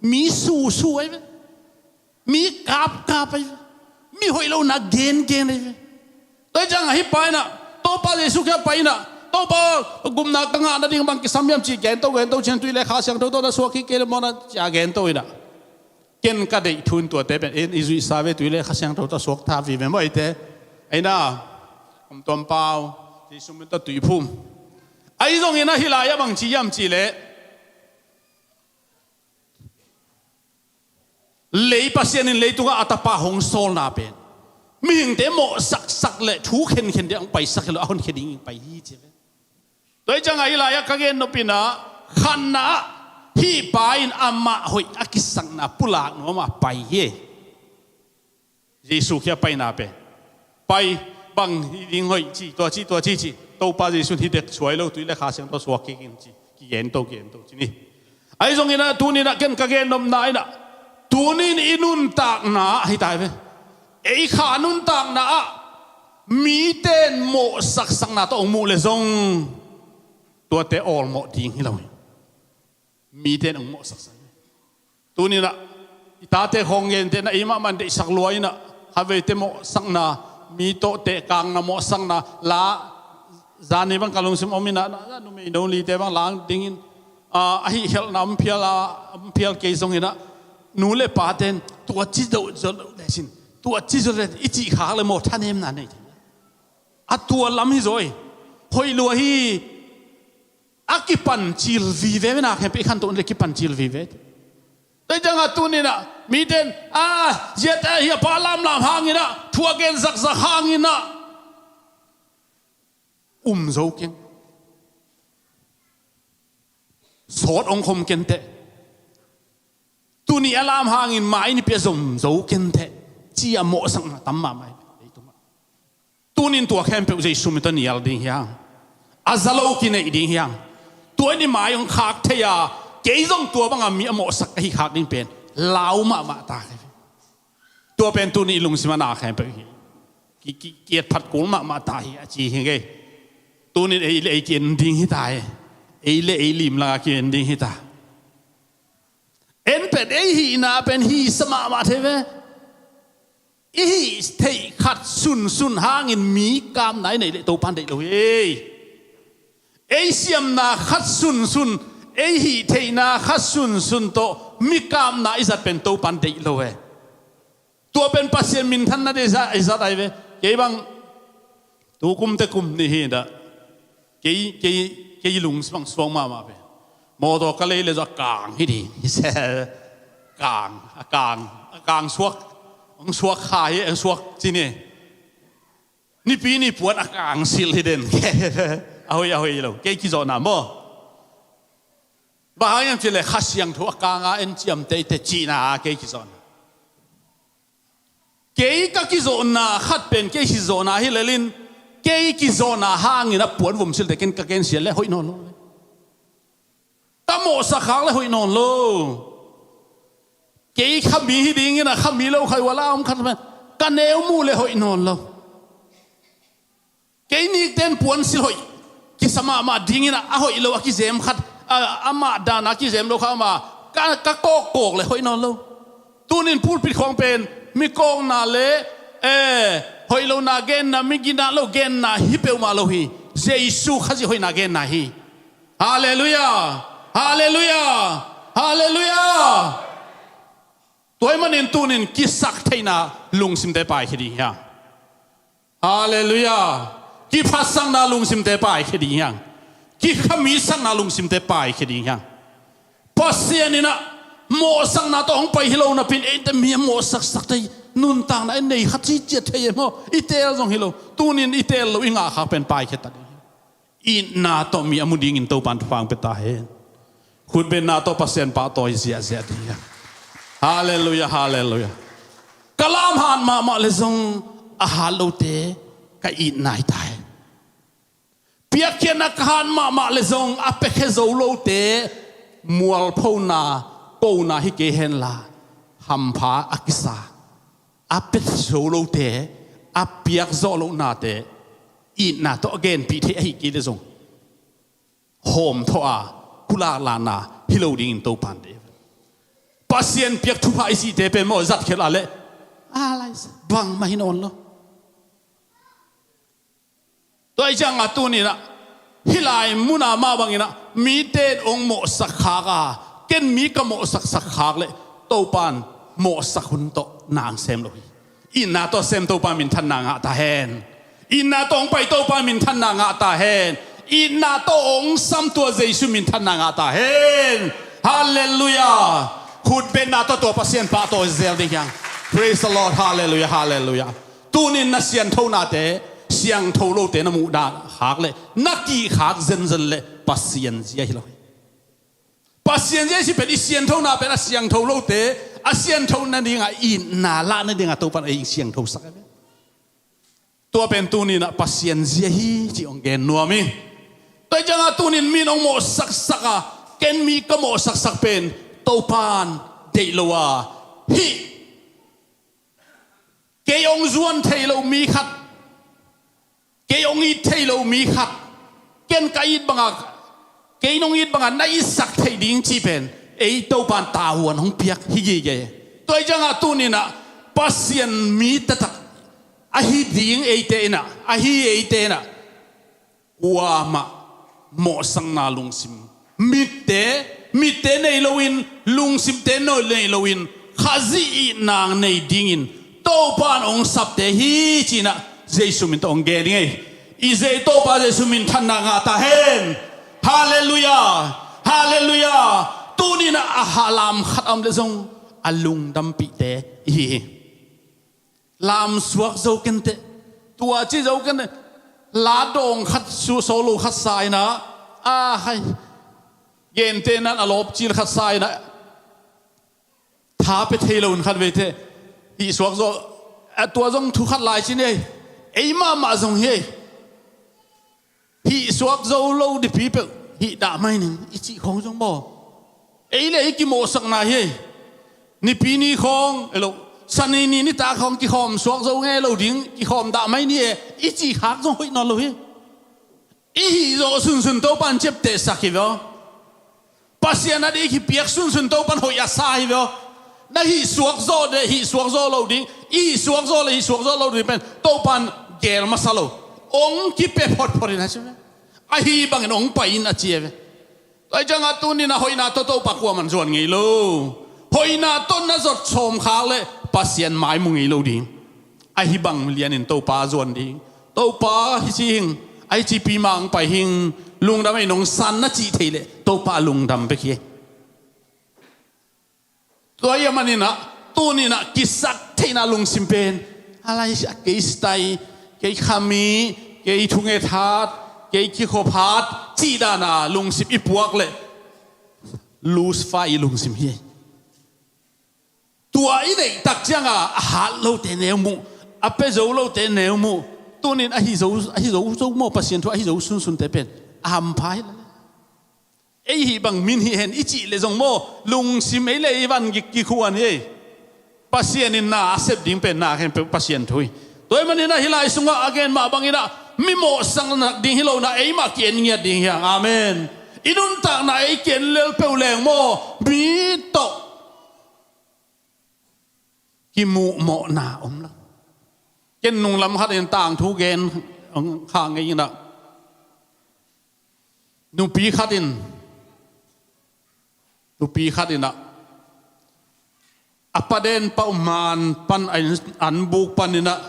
Mi susu ahi ve. Mi kapkap ahi ve. Mi hoih lohna gengen ahi ve. Tua hi cianga hih pa inah Topa Jesu kiang pai inah, Topa, gupna ka ngah nading bang kisam hiam cih gento gento ciang, tui le Kha Siangtho tawh na suak hi kei le maw na ci-a gento inah, ken ka deih thu in tuate pen, en, i zuihsa ve, tui le Kha Siangtho tawh suak tha vive maw eite. Ei na, kum tuam pau, Jesu min tawh tui phum. Ahi zongin ah hih lai-ah bang ci hiam cih leh, lei Pasian in leitungah a tapa hong sawlna pen mihingte mawhsaksak le thu khenkhen ding a hong paisak hi lo, a honkhia dingin pai hi ci ve. Tua hi cianga hih lai-ah ka gen nop inah, khatna ah hih pa in amah hoih a kisakna pulak nuam a pai hi. Jesu kiang paina pen, pai, bang hi ding hoih ci, tua ci, tua ci ci. Topa Jesu in hi dek suai lo, tui le Kha Siangtho suak kik in ci, kigento, kigento ci ni. Ahi zongin ah tunin ah ken ka gen nopna inah, tunin i nuntakna ah hi ta hi ve. Ei kha nuntakna ah mite in mawhsaksakna tawh hong muh le zong, tuate awlmawh ding hi lo hi. Mite in hong mawhsaksak hi. Tuninah i tate khawng gentehna, eimah man deihsak lua inah, khaveite mawhsakna, mi tawh tehkakna mawhsakna, la, zani bang ka lungsim om inah, na, na, numei no lite bang lang dingin, a, a hihkhelhna om phial a, om phial kei zonginah, nu le pate in tua ci zo, zo lo le sin, tua ci zo le i cih khak le maw thanemna nei thei. A tua lam hi zaw hi. Hoih lua hi. A kipancil vive ve, na khempeuh i khantoh le kipancil vive. Tua hi cianga tuninah mite in, a, ziate hi a pa lamlam hanginah, thu a gen zakzak hanginah um zo keng. Sawt hong khom kenteh. Tuni a lam hangin mai nipi a zom zo kenteh, ci-a mawhsakna tam mahmah hi leitungah. Tunin tua khempeuh Jesu min tawh nial ding hi hang. A za lo kineih ding hi hang. Tua in i mai hong khak thei a, kei zong tua banga mi a mawhsak ahi khak ding pen lau mahmah ta hi. Tua pen tunin i lungsim a na khempeuh hi. Ki, ki, kiat phat kul mahmah ta hi a ci hi ngei. Tunin ei le ei ki-en ding hi ta hi. Ei le ei limlanga ki-en ding hi ta. En pen ei hihna pen hisa mahmah thei ve. I hih theih khat sunsun hangin mi kapna i neih leh Topan deih lo hi. Ei siamna khat sunsun, ei hih theihna khat sunsun tawh mi kapna i zat pen Topan deih lo hi. Tua pen Pasian minthanna ding i zat, i zat ahi ve. Kei bang tu kum te kum nih hi dah. Kei, kei, kei lungsim bang suak mahmah ve. Mawtaw ka lei le zaw a kang hi ding. Kang, a kang, a kang suak. Ang suak kha hi, ang suak ci ni. Nipi ni puan a kang silh hi den. A hoih, a hoih lo. Kei kizawhna maw. Bang hang hiam cih leh Kha Siangtho a kanga en ciamteh i te cihna a kei kizawhna. Kei ka kizawhna khat pen kei kizawhna hi lelin, kei kizawhna hangin a puan vom silhte ken ka gen sial le hoih nawn lo. Ka mawhsak khak le hoih nawn lo. Kei Khami hi dingin a Khami lo khai wala om khat pen ka neu mu le hoih nawn lo. Kei nikten puansilh hoih kisa mahmah dingin a hoih lo a kizem khat, a, amah dana kizem lo kha ama ka, ka kawkkawk le hoih nawn lo. Tunin pulpit khawng pen mi kawkna le, eh, hoih lona genna, mi ginat lo genna hi peuhmah lo hi. Jesu Khazih hoihna genna hi. Halleluiah. Halleluiah. Halleluiah. Tua ahih manin tunin kisaktheihna lungsimte paikhia ding hiang. Halleluiah. Kiphatsakna lungsimte paikhia ding hiang. Kikhamisakna lungsimte paikhia ding hiang. Pasian in a mawhsakna tawh hong pai hi lo napi-in eite mi a mawhsaksak thei, nuntakna i nei kha ciciat thei e maw? I teel zong hi lo. Tunin i teel lo i ngahkhak pen paikhia ta ding. Itna tawh mi a mu dingin Topan thupha hong pia ta hen. Khutbetna tawh Pasian pahtawi ziahziah ding hiang. Halleluiah, halleluiah. Ka lam hat mahmah le zong a hat lote ka itna hi ta hen. Piakkhiatna ka hat mahmah le zong a piakhia zo lote mualphona, kona hi kei henla hampha a kisa, a pia zo lote, a piak zawh lohnate itna tawh a genpih theih ahi kei le zong hawmthawh a, pulaklatna hi lo dingin Topan deih. Pasian piak thupha i cihte pen maw, zatkhial a leh a lai bangmah hi nawn lo. Tua ahih ciangin tunin ah hih lai muna mah bangin ah mite in hong mawhsak khak a, ken mi ka mawhsaksak khak leh Topan mawhsak hun tawh na hong sem lo hi. Itna tawh sem Topa minthanna ngah ta hen. Itna tawh hong pai Topa minthanna ngah ta hen. Itna tawh hong sam tua Jesu minthanna ngah ta hen. Halleluiah. Khutbetna tawh tua Pasian pahtawi zel ding hiang. Praise the Lord. Halleluiah, halleluiah. Tunin na sianthonate siangtho lote na muhdan khak leh na kihkhak zenzen leh Pasian zia hi lo hi. Pasian zia i cih pen i sianthona pen a siangtho lote, a sianthona dingah itna lahna dingah Topan ei siangthosak hi. Tua pen tunin ah Pasian zia hi cih hong gen nuam hi. Tua ahih ciangin tunin mi in hong mawhsaksak a, ken mi ka mawhsaksak pen Topan deih lo a, hih kei hong zuan thei lo mi khat, kei hong it thei lo mi khat, ken ka it banga, kei nong it banga na itsak theih ding cih pen ei Topan tavuan hong piak hi gige. Tua ahih ciangin tunin ah Pasian mi taktak ahi ding eite in ah, ahi eite in ah kuamah mawhsakna lungsim, mitte, mitte nei loin, lungsimte nei loin Khazih itna nei dingin Topan hong sapte hi ci-in ah Jesu min tawh hong gen ing ei. I zei Topa Jesu minthanna ngah ta hen. Halleluiah. Halleluiah. Tunin ah a ha lam khat a om leh zong a lungdampihte i hi hi. Lamsuak zo kenteh, tua ci zo kenteh. La dawng khat, suso lo khat sa in ah, a hai, gente nan a lawpcil khat sa in ah, tha pia thei lo in khat veite hih suak zo. A tua zong thu khat lai ci ni ei. Ei mahmah zong hi ei. Hih suak zo lo dipi peuh hih dah mai ning i cih khawng zong maw, ei le ei kimawhsakna hi ei. Nipi ni khawng, elo, Sani ni nitak khawng kikhawm suak zo ngei lo ding, kikhawm dah mai ni e i cih khak zong hoih nawn lo hi. I hih zawh sunsun Topan ciaptehsak hi ve aw. Pasian a ding i kipiak sunsun Topan hoih a sa hi ve aw. Na hih suak zawh le hih suak zawh lo ding, i hih suak zawh le hih suak zawh lo ding pen Topan geel masa lo. Hong kipia photphot in a ci ve. Ahi bangin hong pai in a ci ve. Tua ahih ciangin tunin ah hoihna tawh Topa kuaman zuan ngei lo. Hoihna tawh na zot sawm khak leh Pasian mai mu ngei lo ding. Ahi bang lianin Topa zuan ding. Topa hi ci hing, ahi ci pi mah hong pai hing, lungdam ei nong san na cih theih leh Topa lungdam bek hi. Tua ahih manin ah tunin ah kisaktheihna lungsim pen a lai a kei style, kei khami, kei thunget hat, kei kikhop hat cih dana lungsim i puak leh Lucifer i lungsim hi. Tua i neih tak cianga a hat lote neu muh, a pia zo lote neu muh. Tunin ahi zo, ahi zo zo maw, Pasian thu ahi zo sunsunte pen a hampha hi leh. Ei hih bang min hih hen i cih leh zong maw, lungsim ei leh ei van gik kikhuan hi ei. Pasian in na a sep ding pen na khempeuh Pasian thu hi. Tua ahih manin ahi lai sungah a gen mah bangin ah mi mawhsak nak ding hi lo in ah eimah ki-en ngiat ding hi hang. Amen. I nuntakna ei ki-en lel peuh leng maw, mi tawh kimuh mawhna om lo. Ken nunglam khat in tangthu gen kha ngei in ah, nupi khat in, nupi khat in ah, a paden pau man pan an, an buk panin ah,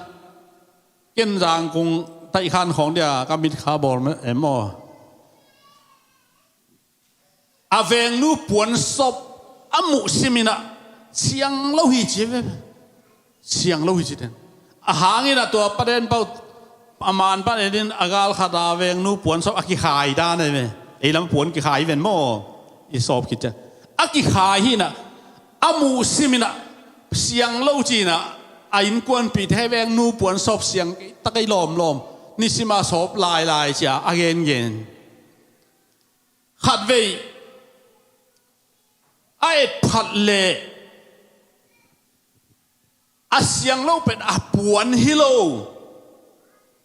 ken Zangkong taihkhan khawng dia ka mit kha bawl em aw. A vengnu puansawp a muh simin ah, siang lo hi ci ve. Siang lo hi ci ten. A hangin ah tua paden pau a man pan enin a gal khat a vengnu puansawp a kikhai dan ei ve. Ei lam puan kikhai ven maw. I sawp khit ciang a kikhai hi in ah, a muh simin ah, siang lo ci in ah, a innkuanpihte vengnu puansawp siang tak ei lawmlawm, nisima sawp lailai ci a a gengen. Khatvei a et phat leh a siang lo pen a puan hi lo,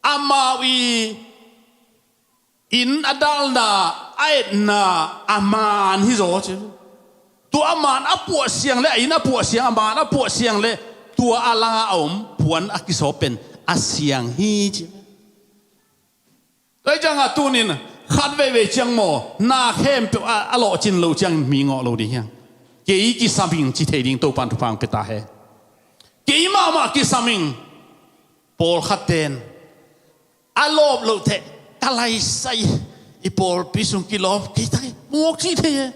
amau i inn a dalna, a etna a man hi zaw ci. Tua a man a puah siang leh, a inn a puah siang, a man a puah siang leh, tua a langa a om puan a kisawp pen a siang hi ci. Tua hi ciangah tunin khat veivei ciang maw, na khempeuh a, a lawhcin lo ciang mi ngawh lo ding hiang. Kei kisam ing ci thei ding Topan thupha hong pia ta hen. Kei mahmah kisam ing. Pawlkhat ten a lawp loh teh ka laisai, i pawlpi sung kilawp kei tak hi mawk ci thei e.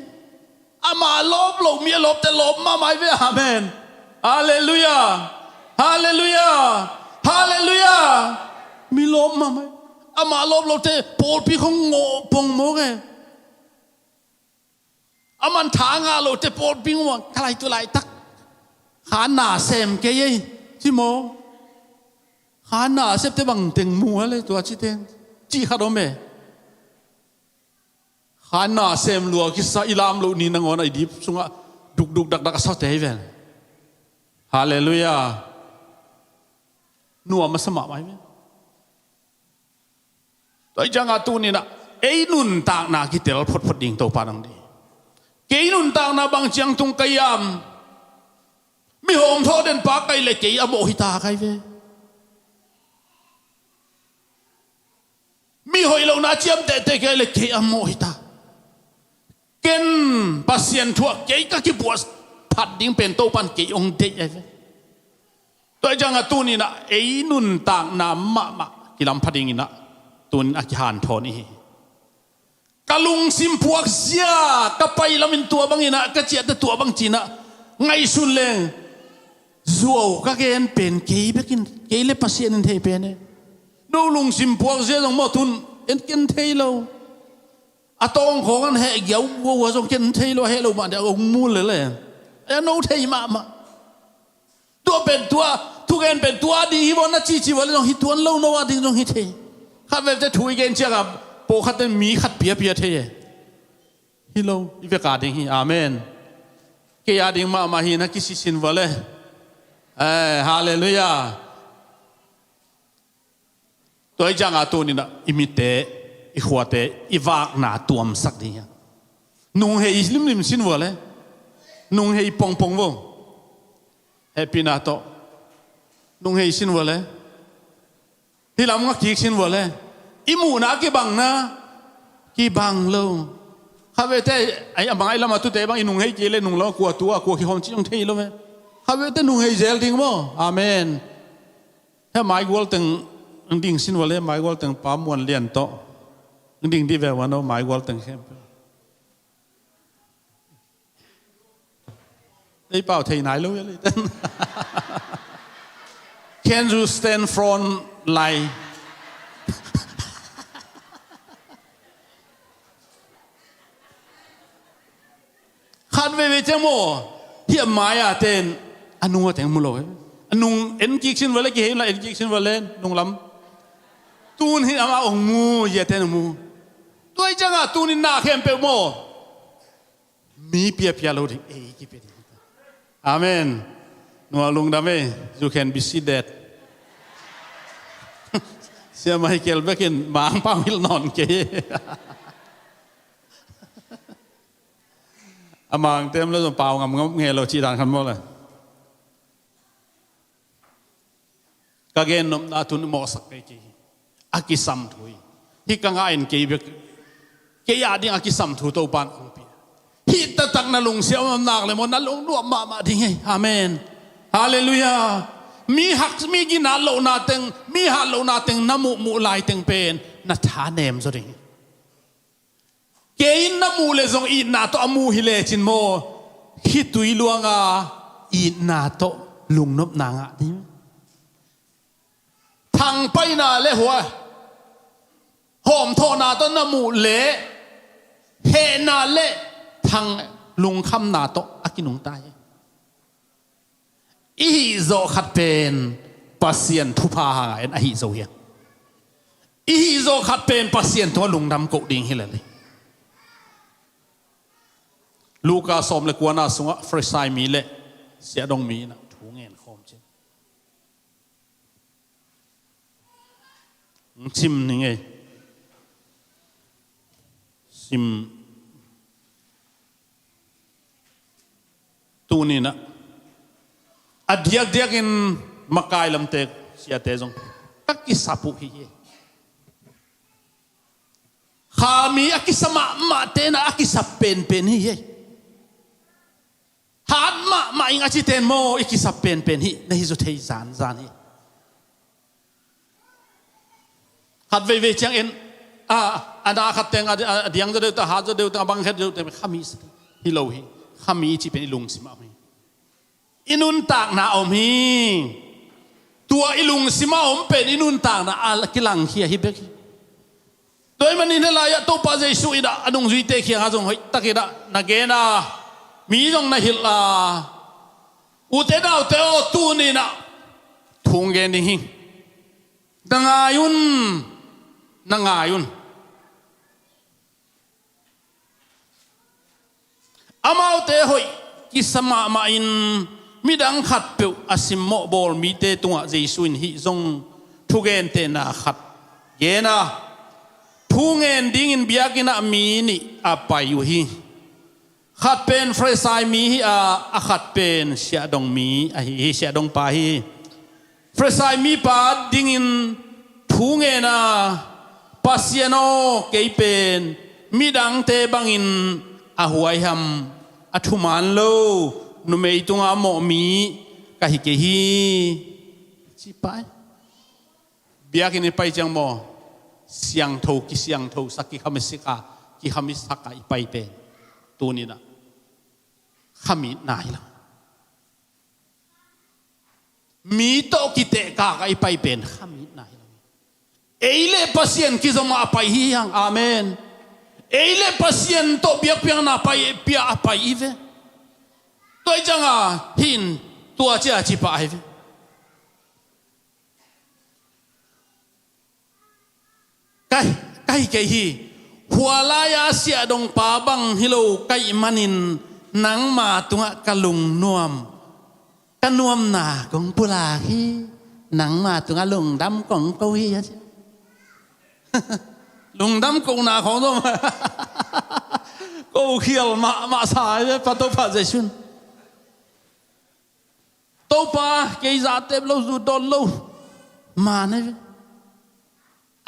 Amah lawp loh mi a lawpte lawp mahmah hi ve. Amen. Halleluiah. Halleluiah. Halleluiah. Mi lawp mahmah hi. Amah lawp lohte pawlpi khong ngawh pong mawk e. Aman tha ngah lohte pawlpi ngawh, ka lai tu laitak kha na sem kei ei ci maw. Kha na septe bangteng mu a le tua cite cih khat om e. Kha na sem lua kisa i lam loh ni nangawn a i dip sungah dukduk dakdak a sawte hi ven. Halleluiah. Nuam a sa mahmah hi ven. Tua hi ciangah tuninah ei nuntakna kitel photphot ding Topa nang ding. Kei nuntakna bang ciang tung ka hiam? Mi hawmthawh den pa kai le kei a mawh hi ta kai ve. Mi hoih lohna ciamtehte kei le kei a mawh hi ta. Ken Pasian thuah kei ka kipuah phat ding pen Topan kei hong deih ai ve. Tua hi ciangah tuninah ei nuntakna mahmah kilam pha dinginah tunin a kihanthawn ihi. Ka lungsim puakzia ka pai lamin tua banginah ka ciahte tua bang cinah ngaihsun leng zuau ka gen pen kei bekin kei le Pasian in thei pen e. No lungsim puakzia zong maw tun en ken thei lo. A tawng khawng an heh giau guau zong ken thei lo a heh lo mah dia hong mul lele. A no thei mahmah. Tua pen tua thugen pen tua ding hi vaw na cici vale zong hi tuan lo no a ding zong hi thei. Khat velte thu i gen ciakah pawlkhatte mi khat piapia thei e. Hi lo i veka ding hi. Amen. Kei a ding mahmah hi na kisisin vale. Eh, halleluiah. Tua hi ciangah tuninah i mitte i khuate i vakna tuamsak ding hiam? Nunghei limlim sin vua le nunghei pongpong vo. Hehpihna tawh nunghei sin vua le hih lam ngak kik sin vua le i muhna kibangna kibang lo. Khavete ai a bang ai lamah tute bang i nunghei kei le nunglo kua tua kua kihawm cih hong thei lo ve. Khavete nunghei zel ding maw? Amen. He maigual teng ding sin vale maigual teng pa muan lian tawh ding di ve wan o maigual teng khempeuh. Ei pau thei nai lo ya le ten. Can you stand front line? Khat veivei ciang maw, hih a mai-a ten a nung a teng mu lo hi. A nung en kik sin vale, kihei la en kik sin vale, nung lam. Tun hi ama ong mu, hih a ten ong mu. Tua hi ciangah tunin na khempeuh maw, mi piapia lo ding, ei kipia ding. Amen. Nua lungdam ei, you can be seated. Sia Michael bekin mangpau hilh nawn kei. A mangte om le zong pau ngamngam ngei lo cih dan khan maw le. Ka gen nopna tun mawhsak kei kei hi. A kisam thu hi. Hih ka ngah in kei bek, kei a ding a kisam thu Topan ong pia. Hih taktak na lungsiam om nak le maw, na lungnuam mahmah ding hi. Amen. Halleluiah. Mi hak, mi ginat lohna teng, mi hat lohna teng na muhmuh lai teng pen na thanem zaw ding hi. Kei in na muh le zong itna tawh a mu hi lecin maw, khitui luanga itna tawh lungnopna ngah ding. Thangpaihna le hua hawmthawhna tawh na muh le hehna le thang lungkhamna tawh a kinungta hi. I hih zawh khat pen Pasian thupha hanga en a hih zo hi. I hih zawh khat pen Pasian tungah lungdam koh ding hi lel hi. Luka sawm le kuana sungah Farisai mi le siahdong mi inah thu ngen khawm cin. Sim ni ngei. Sim. Tuninah a diakdiakin makai lamte siate zong ka kisap uh hi hi. Khami a kisa mahmah tenah a kisap penpen hi hi. Hat mahmah ing a citen maw i kisap penpen hi, na hi zaw thei zanzan hi. Khat veivei ciang en a, a na khat teng a, a diang zaw deuh teng, a hat zaw deuh teng, a bang khet deuh teng, khami hi lo hi. Khami i cih pen i lungsim ah om hi. I nuntakna om hi. Tua i lungsim ah om pen i nuntakna a kilangkhia hi bek hi. Tua ahih manin hih lai-ah Topa Jesuh inah a nungzuite kiangah zong hoihtak inah na gen a, mi zong na hilh a, ute naute aw, tuninah thu gen ding hi. Na ngai un, na ngai un. Amaute hoih kisa mahmah in midang khatpeuh a simmawh bawl mite tungah Jesuh in hih zong thugentehna khat gen a, thu ngen dingin biakinn ah mi nih a pai uh hi. Khat pen Farisai mi hi a, a khat pen siahdong mi ahi hi, siahdong pa hi. Farisai mipa dingin thu ngen a, Pasian aw, kei pen midangte bangin a huaiham, a thuman lo, numei tunga mawh mi ka hi kei hi, ci pai. Biakinn i pai ciang maw, siangtho, kisiangthosak, kikhamisiak a, kikhamisiak a i pai pen tuninah khamitna hi lo. Mi tawh kitehkak a i pai pen khamitna hi lo. Ei le Pasian kizom a pai hi hang. Amen. Ei le Pasian tawh biakpiakna pai, pia a pai hi ve. Tua hi cianga hin tua cia ci pah hi ve. Ka, ka hi kei hi. Hua lai-a siahdongpa bang hi lo ka hih manin nangma tungah ka lungnuam, ka nuamna kong pulak hi. Nangma tungah lungdam kong ko hi a ci. Lungdam kohna khawng zong ko khial mahmah sa hi ve, pa Topa Jesuh in. Topa, kei zatep lo, zu dawn lo. Man hi ve.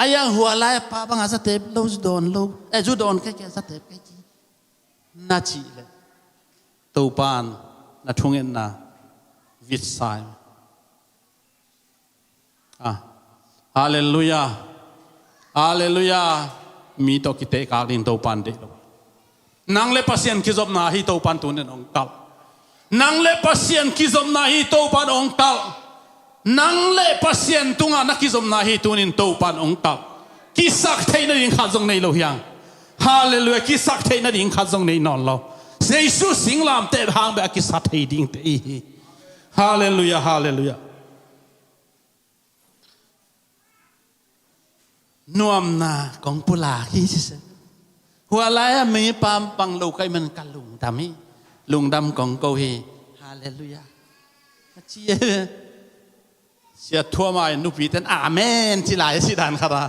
A yang hua lai a pa banga zatep lo, zu dawn lo. Eh, zu dawn kei, kei zatep kei ci. Na cih leh Topan na thungetna vitsa hi. Ah. Halleluiah. Halleluiah. Mi tawh kitehkak ding Topan deih lo. Nang le Pasian kizopna hi Topan tunin hong kalh. Nang le Pasian kizopna hi Topan hong kalh. Nang le Pasian tunga na kizopna hi tunin Topan hong kalh. Kisak theih nading khat zong nei lo hiang. Halleluiah. Kisak theih nading khat zong nei nawn lo. Jesu singlamteh hang bek a kisa thei dingte i hi. Halleluiah, halleluiah. Nuamna kong pulak hi siseh. Hua lai-ah mi pampang lo ka hih man ka lungdam hi. Lungdam kong ko hi. Halleluiah. A ci e. Sia Thuam a nupite'n amen ci lai a ci dan khat a.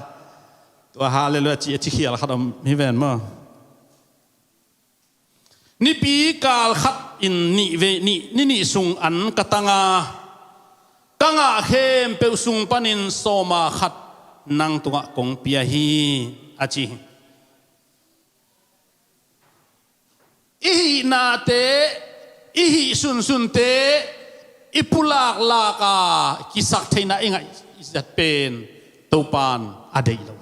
Tua halleluiah ci a ci khial khat om hi ven maw. Nipi kal khat in nih vei nih, ni nih sung an ka tang a, ka ngah khempeuh sung panin sawma khat nang tungah kong pia hi, a ci hi. I hihnate, i hih sunsunte, i pulaklak a kisak theihna i ngaih zat pen Topa'n a deih lo.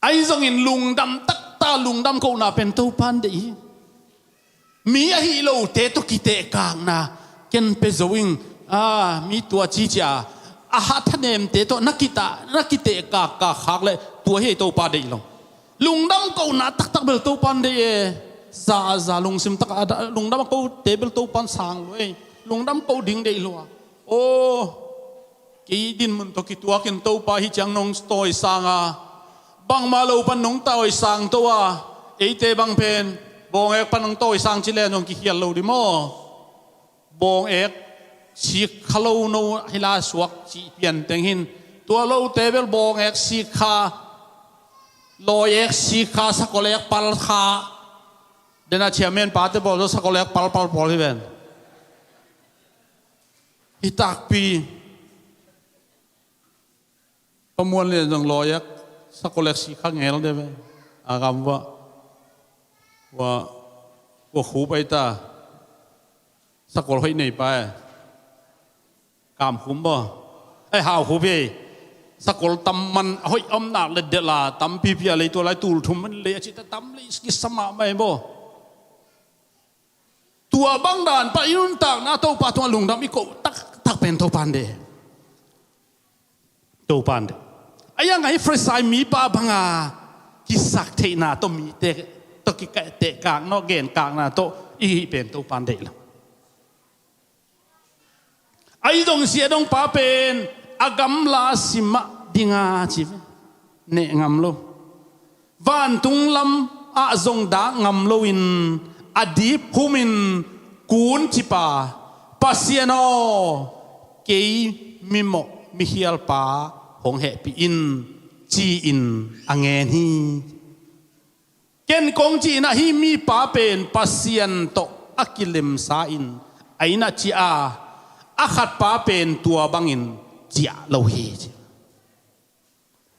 Ahi zongin lungdam taktak, lungdam kohna pen Topa'n deih hi. Mi ahi lote tawh kitehkakna ken pia zo ing. A, mi tua cicia a hathanemte tawh na kita, na kitehkakkak khak leh tua hi Topa deih lo. Lungdam kohna taktak bel Topa'n deih e. Za, za lungsim tak a da, lungdam a kote bel Topa'n sang lo e. Lungdam ko ding deih lo a. Aw, kei dinmun tawh kituakin Topa hih ciang nong tawisang a, bangmah lo pan nong tawisang to a, eite bang pen bawng ek pan nong tawisang ci len zong kikhial lo ding maw. Bawng ek sik kha lo no hi la suak cih pian teng hin, tua lote bel bawng ek sik kha, lawi ek sik kha, sakol ek pal kha. Den a chairman pate pawl tawh sakol ek pal pal pawl hi ven. Hi takpi. Pa Muan Lian zong lawi ek sakol ek sik kha ngel de ve. A gam vah. Vah, vah khup ai ta. Sakol hoih nei pa e. Kam khum baw. Ai hau khup hi. Sakol tam man hoih om nak le dela tampi pia lei tua lai tul thum man lei a ci ta tam lei ki sa mahmah e baw. Tua bang dan pan i nuntakna Topa tungah lungdam i koh taktak pen Topa'n deih. Topa'n deih. A iang a i Farisai mipa banga kisak theihna tawh mite tawh kitehkakna, genkakna tawh i hih pen Topa'n deih lo. Ahi zong sia dong pa pen a gamla simah dinga ci ve. Neh ngam lo. Vantung lamah zong dak ngam loin a dip humin kun cipa Pasian aw, kei mimawh mikhialpa hong hehpih in, ci-in a ngen hi. Ken kong cih inah hih mipa pen Pasian tawh a kilemsa in a innah ciah a, a khatpa pen tua bangin ciah lo hi ci.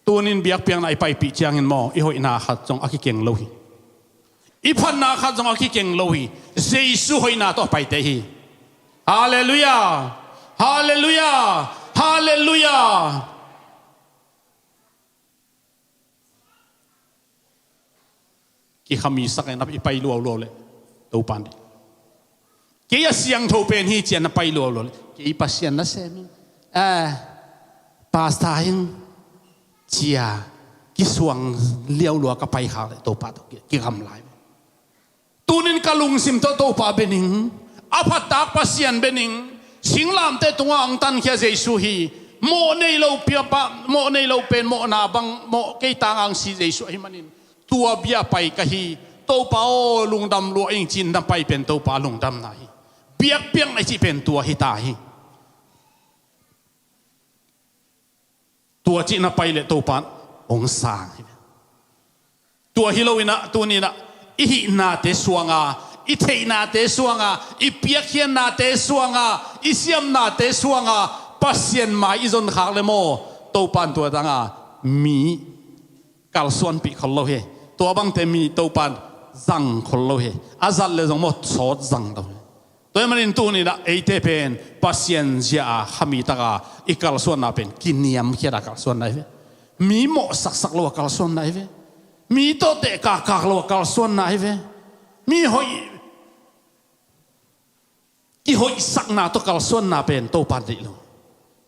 Tunin biakpiakna i paipih ciangin maw, i hoihna khat zong a kikeng lo hi. I phatna khat zong a kikeng lo hi. Jesu hoihna tawh a paite hi. Halleluiah. Halleluiah. Halleluiah. Kikhami sak in a i pai luauluau le Topa'n deih. Kei a siangtho pen hi ci-a na pai luauluau le kei Pasian na sem in, eh, pastor in ci-a kisuang liaulua ka pai khak le Topa tawh ki, kigam lai. Tunin ka lungsim tawh Topa bia ning, a phattak Pasian bia ning, singlamteh tungah hong tankhia Jesu hi. Mawh nei lo piapa, mawh nei lo pen mawhna bang mawh kei tangah hong si Jesu ahi manin tua bia pai ka hi. Topa aw, lungdam lua ing ci-in na pai pen Topa lungdamna hi. Biakpiakna i cih pen tua hi ta hi. Tua cih na pai le Topa hong sang hi. Tua hi lo inah tuninah i hihnate suanga, i theihnate suanga, i piakkhiatnate suanga, i siamnate suanga Pasian mai i zon khak le maw, Topa'n tua tanga mi kalsuanpih khol lo hi. Tua bangte mi Topa'n zang khol lo hi. A zat le zong maw sawt zang lo hi. Tua ahih manin tuninah eite pen Pasian zia-a khami taka i kalsuanna pen kiniamkhiata kalsuanna hi ve. Mi mawhsaksak lo a kalsuanna hi ve. Mi tawh tehkakkak lo a kalsuanna hi ve. Mi hoih, kihoihsakna tawh kalsuanna pen Topa'n deih lo.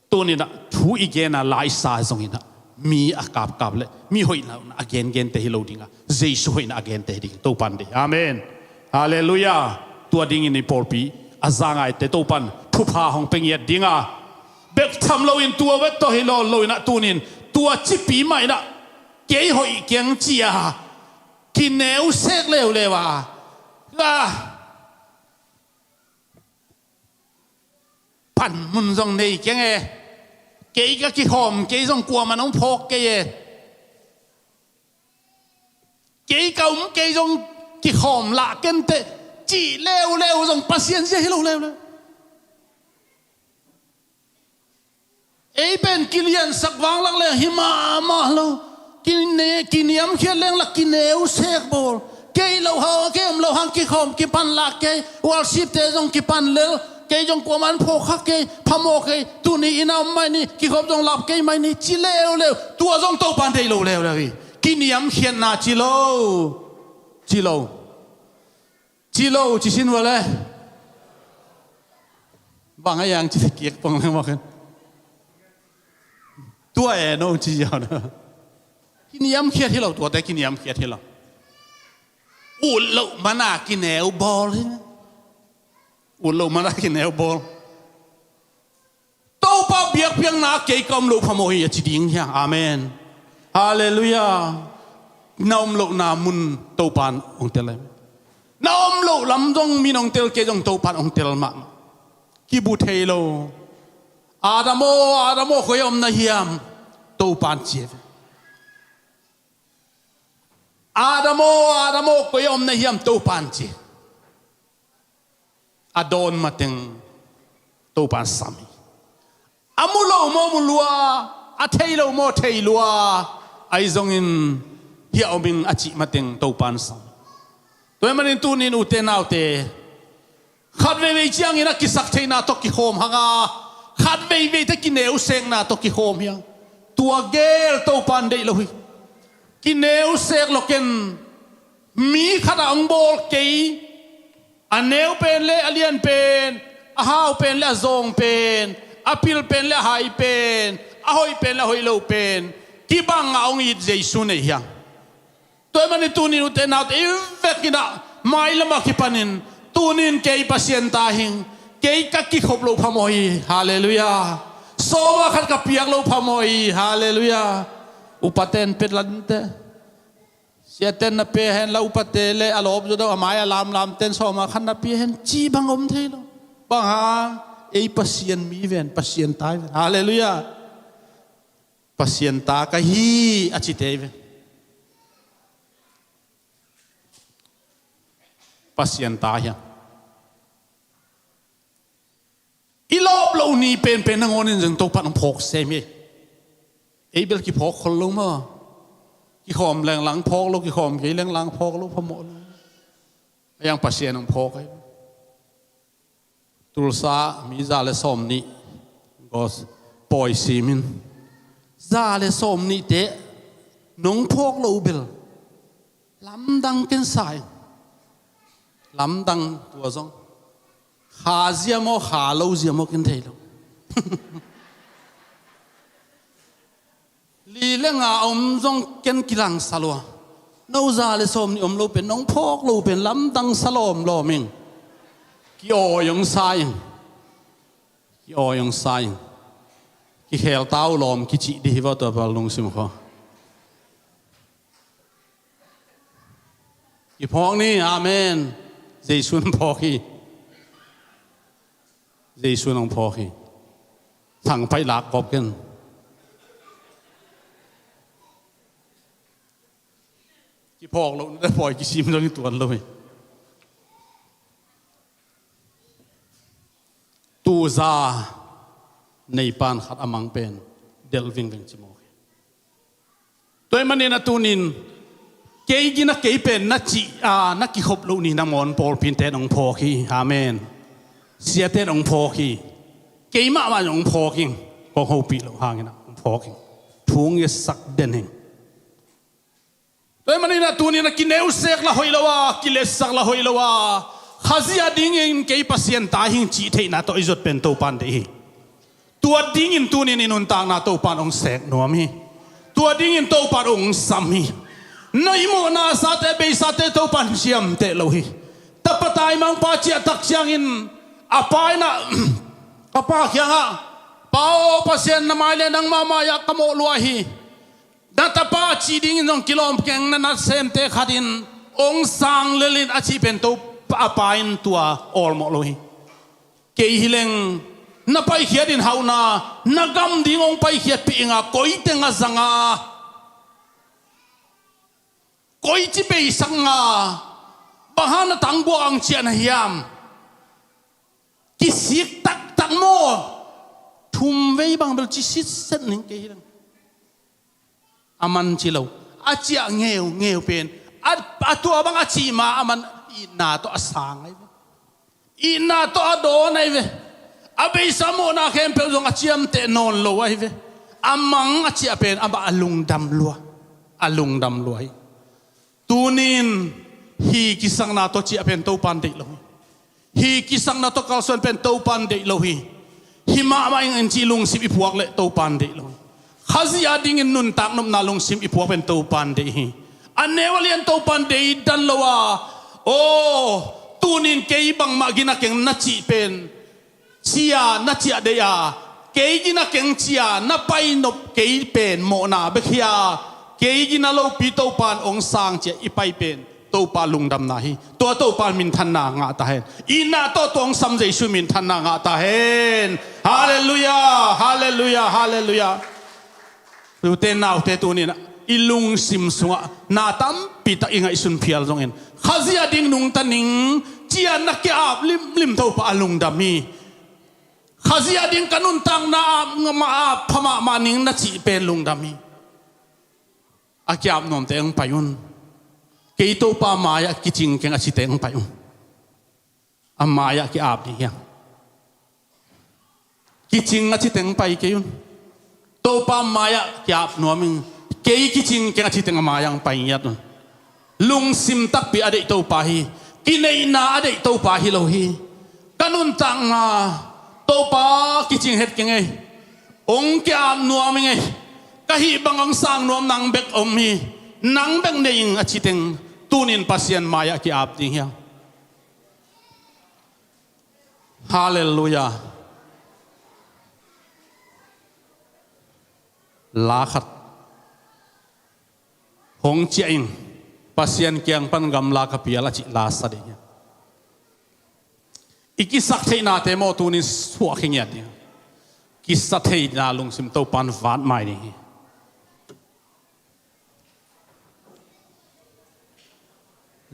Tuninah thu i gena laisa zonginah Mi a kapkap le mi hoihna a gengente hi lo ding a, Jesu hoihna a gente hi ding Topan deih. Amen. Halleluiah. Tua dingin i pawlpi a za ngaite Topan thupha hong pe ngiat ding a, bek tham loin tua vek tawh hi lo, lo in ah tunin tua cipi mah in ah kei hoih keng ci a kineusek leuleu a, a panmun zong nei keng e. Kei ka kikhawm, kei zong kuaman hong phawk kei e. Kei ka um, kei zong kikhawm lah kenteh cih leuleu zong Pasian zia hi lo leuleu. Ei pen kiliansak vanglak leng hi mahmah lo. Kine, kiniamkhiat leng la kineusek bawl. Kei lo hang, kei om lo hang kikhawm kipan lah kei. Worship-te zong kipan lel. Kei zong kuaman phawk kha kei, phamawh kei. Tuni in a om mai ni, kikhop zong lap kei mai ni ci leuleu. Tua zong Topan deih lo leuleu hi. Kiniamkhiatna ci lo. Ci lo. Ci lo ci sin vua le. Bang a yang ci kiak pong leng mawk in. Tua e no ci ziau na. Kiniamkhiat hi lo, tuate kiniamkhiat hi lo. Ut loh mana kineu bawl hi. Ut loh mana kineu bawl. Topa biakpiakna kei ka om loh phamawh hi a ci ding hiang. Amen. Halleluiah. Na om lohna mun Topan hong tel e. Na om loh lam zong min hong tel kei zong Topan hong tel mahmah. Kibu thei lo. Adam aw, Adam aw, koi a om na hiam? Topan ci e ve. Adam aw, Adam aw, koi a om na hiam? Topan ci. A dawn mateng Topan sam hi. A mu lo maw mu lua, a thei lo maw thei lua, ahi zongin hih a om ing a cih mateng Topan sam. Tua ahih manin tunin ute naute, khat veivei ciangin a kisak theihna tawh kikhawm hang a, khat veivei teh kineusekna tawh kikhawm hiang. Tua gel Topan deih lo hi. Kineusek lo ken. Mi khat a hong bawl kei, a neu pen le a lian pen, a hau pen le a zawng pen, a pil pen le a hai pen, a hoih pen le a hoih lo pen, kibang a hong it Jesu nei hiang. Tua ahih manin tunin ute naute, i vekin ah mailam ah kipanin tunin kei Pasian ta hing, kei ka kikhop loh phamawh hi. Halleluiah. Sawma khat ka piak loh phamawh hi. Halleluiah. Upaten pia lante. Siaten na pia hen la, upate le a lawp zaw deuh a mai a lamlamten sawma khat na pia hen cih bang om thei lo. Bang hang? Ei Pasian mi ven, Pasian ta hi ven. Halleluiah. Pasian ta ka hi a cite hi ven. Pasian ta hiang. I lawp loh ni penpen nangawnin zong Topan hong phawk sem hi. Ei bel kiphawk khol lo maw? Kikhawm lenglang phawk lo, kikhawm kei lenglang phawk lo, phamawh lo. A yang Pasian hong phawk hi. Tulsa mi za le sawm nih gos pawi simin, za le sawm nihte nong phawk lo bel lamdang ken sa in. Lamdang tua zong kha zia maw, kha lo zia maw ken thei lo. Li le nga om zong ken kilangsa lua. No za le sawm nih om lo pen nong phawk lo pen lamdang sa lawmlawm ing. Ki-awi hong sa ing. Ki-awi hong sa ing. Kikhel tau lawm kicih dih hi va tua pal lungsim khaw. Kiphawk ni, amen. Jesu in phawk hi. Jesu in hong phawk hi. Thangpaih lak kawp ken. Kiphawk loh na pawi kisim zong i tuan lo hi. Tuza neipan khat a mang pen delh vingveng ci mawk hi. Tua ahih manin a tunin kei gina kei pen na cih a na kikhop loh ni nangawn pawlpi in ten hong phawk hi. Amen. Siate in hong phawk hi. Kei mahmah in hong phawk ing. Kong hopih loh hangin ah hong phawk ing. Thu ngetsak den ing. Tua ahih manin a tunin a kineusek la hoih lo a, kiletsak la hoih lo a, Khazih a dingin kei Pasian ta hing cih theihna tawh i zot pen Topan deih hi. Tua dingin tunin i nuntakna Topan hong sek nuam hi. Tua dingin Topan hong sam hi. Na ihmuhna sate, beisate Topan ciamteh lo hi. Tapa taimangpa ciahtak ciangin a pa in ah, a pa kiangah, "Pa aw, Pasian, na mai le nangmah mai-ah ka mawh lua hi. Na tapa cih dingin zong kilawm keng," na nasemte khat in hong sang lel in a cih pen Topa, a pa in tua awlmawh lo hi. "Kei hi leng na paikhiat in hauhna, na gam ding hong paikhiatpih ing a, koi teng a zang a, koi ci beisak ing a, bang hang na tangbuak ang ciah na hiam? Kisik taktak maw? Thum vei bang bel ci sitset ning, kei hi leng." A man ci lo. A ciah ngeungeu pen, a, a tua bang a cih ma a man, itna tawh a sang ahi ve. Itna tawh a dawn ahi ve. A beisa mawhna khempeuh zong a ciamteh nawn lo ahi ve. A mang a ciah pen amah a lungdam lua. A lungdam lua hi. Tunin hih kisakna tawh ciah pen Topan deih lo hi. Hih kisakna tawh kalsuan pen Topan deih lo hi. Hih mahmah ing in cih lungsim i puak leh Topan deih lo hi. Khazih a dingin nuntak nopna lungsim i puak pen Topan deih hi. A neu a lian Topan deih dan lo a, aw, tunin kei bangmah gina keng na cih pen cia na ciah deih a, kei gina keng cia na pai nop kei pen mawhna bek hi a, kei gina lopi Topan hong sang ciah i pai pen Topa lungdamna hi. Tua Topa minthanna ngah ta hen. Itna tawh tua hong sam Jesu minthanna ngah ta hen. Halleluiah, halleluiah, halleluiah. Tute naute, tunin i lungsim sungah na tampi tak i ngaihsun phial zongin Khazih a ding nungta ning ci-a na ki-ap limlim Topa a lungdam hi. Khazih a ding ka nuntakna ap, ap pha mahmah ning na cih pen lungdam hi. A ki-ap nuamte hong pai un. Kei Topa mai-ah kicing keng a cite hong pai un. A mai-ah ki-ap ding hi hang. Kicing a citeng pai kei un. Topa mai-ah ki-ap nuam ing. Kei kicing keng a citeng a mai-ah hong pai ngiat un. Lungsim takpi a deih Topa hi. Kineihna a deih Topa hi lo hi. Ka nuntakna Topa kicing het keng ei. Hong ki-ap nuam ing ei. Ka hih bang hong sang nuam nang bek om hi. Nang bek nei ing a citeng tunin Pasian mai-ah ki-ap ding hi hang. Halleluiah. La khat hong ciah in, Pasian kiang pan gamla ka pial a cih la sa ding hi. I kisaktheihnate maw tunin suah khe ngiat ding. Kisaktheihna lungsim Topan vat mai ding hi.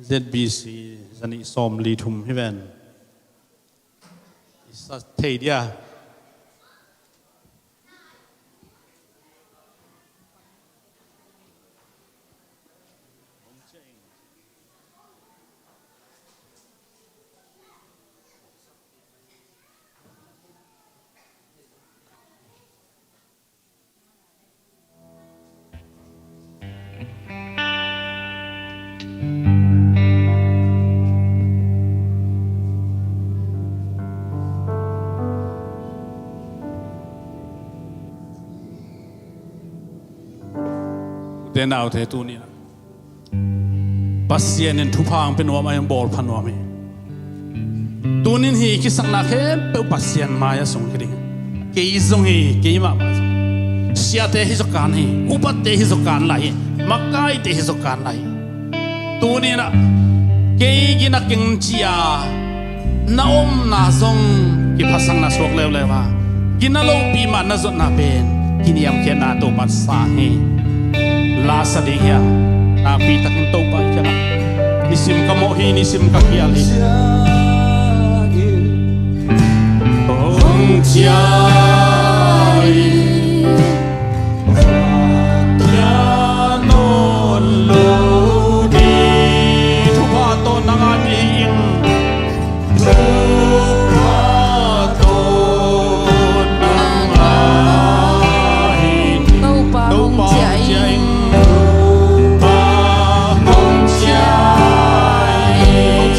Z B C zanih sawmli thum hi ven. I sa thei dia. Ute naute, tuni-ah Pasian in thupha hong pia nuam a, hong bawl pha nuam hi. Tunin hih kisakna khempeuh Pasian mai-ah sung kei ding. Kei zong hi, kei mahmah zong. Siate hi zaw kan hi, upatte hi zaw kan lai hi, makaite hi zaw kan lai hi. Tuninah kei gina keng cia na omna zong kiphasak na suak leuleu a, gina lopi mah na zotna pen kiniamkhiatna Topa sang hi. La sa ding hi a, nakpi takin Topa i kiangah nisim ka mawh hi, nisim ka khial hi. Hong ciah in, hong ciah nawn lo ding. Thupha tawh nang a ding. Thupha tawh nang a ding. Topa hong ciah in. Topa hong ciah in.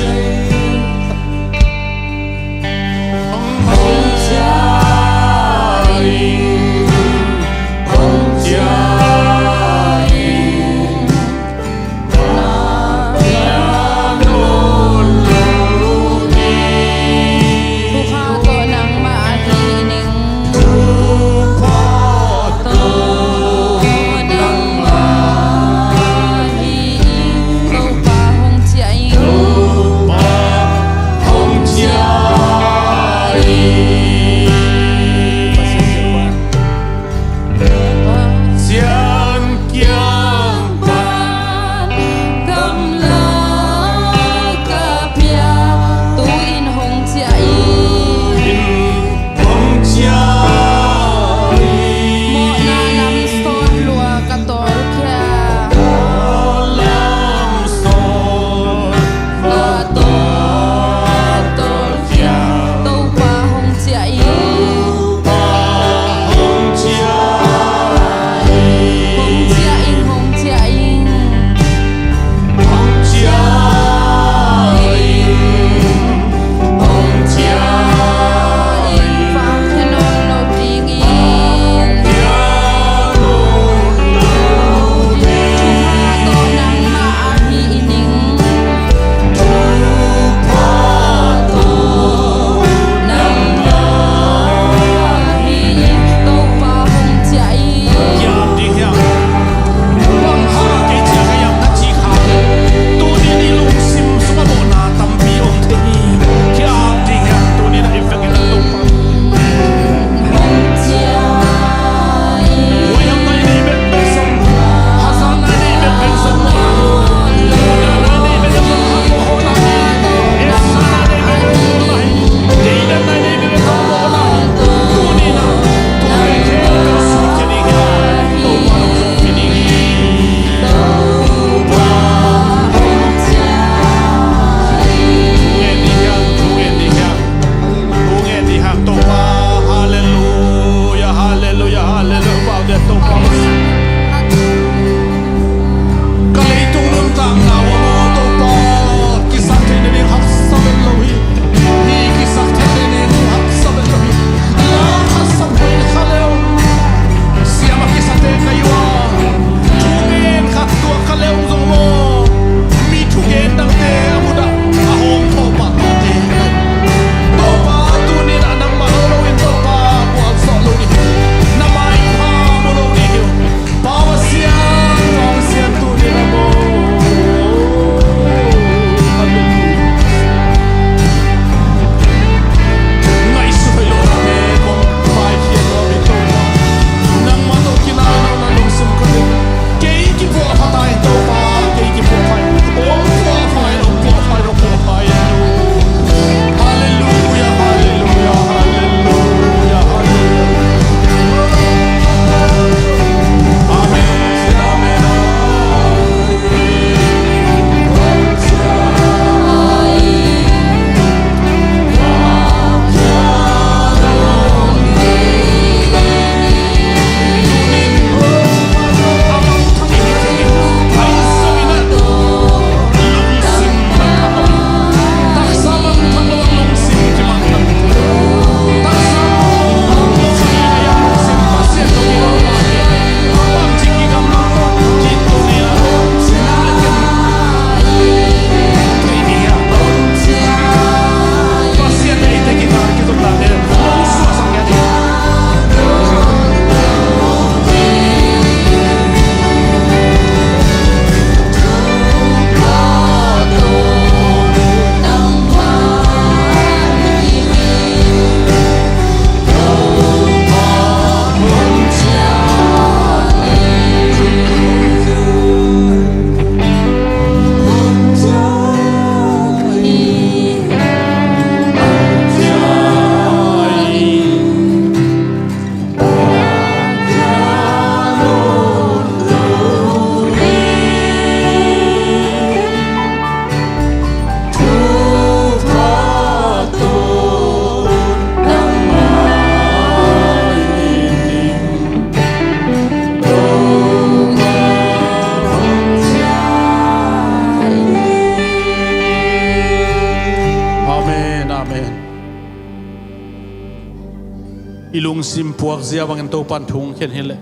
I lungsim puakzia bangin Topan thu hong khen hileh,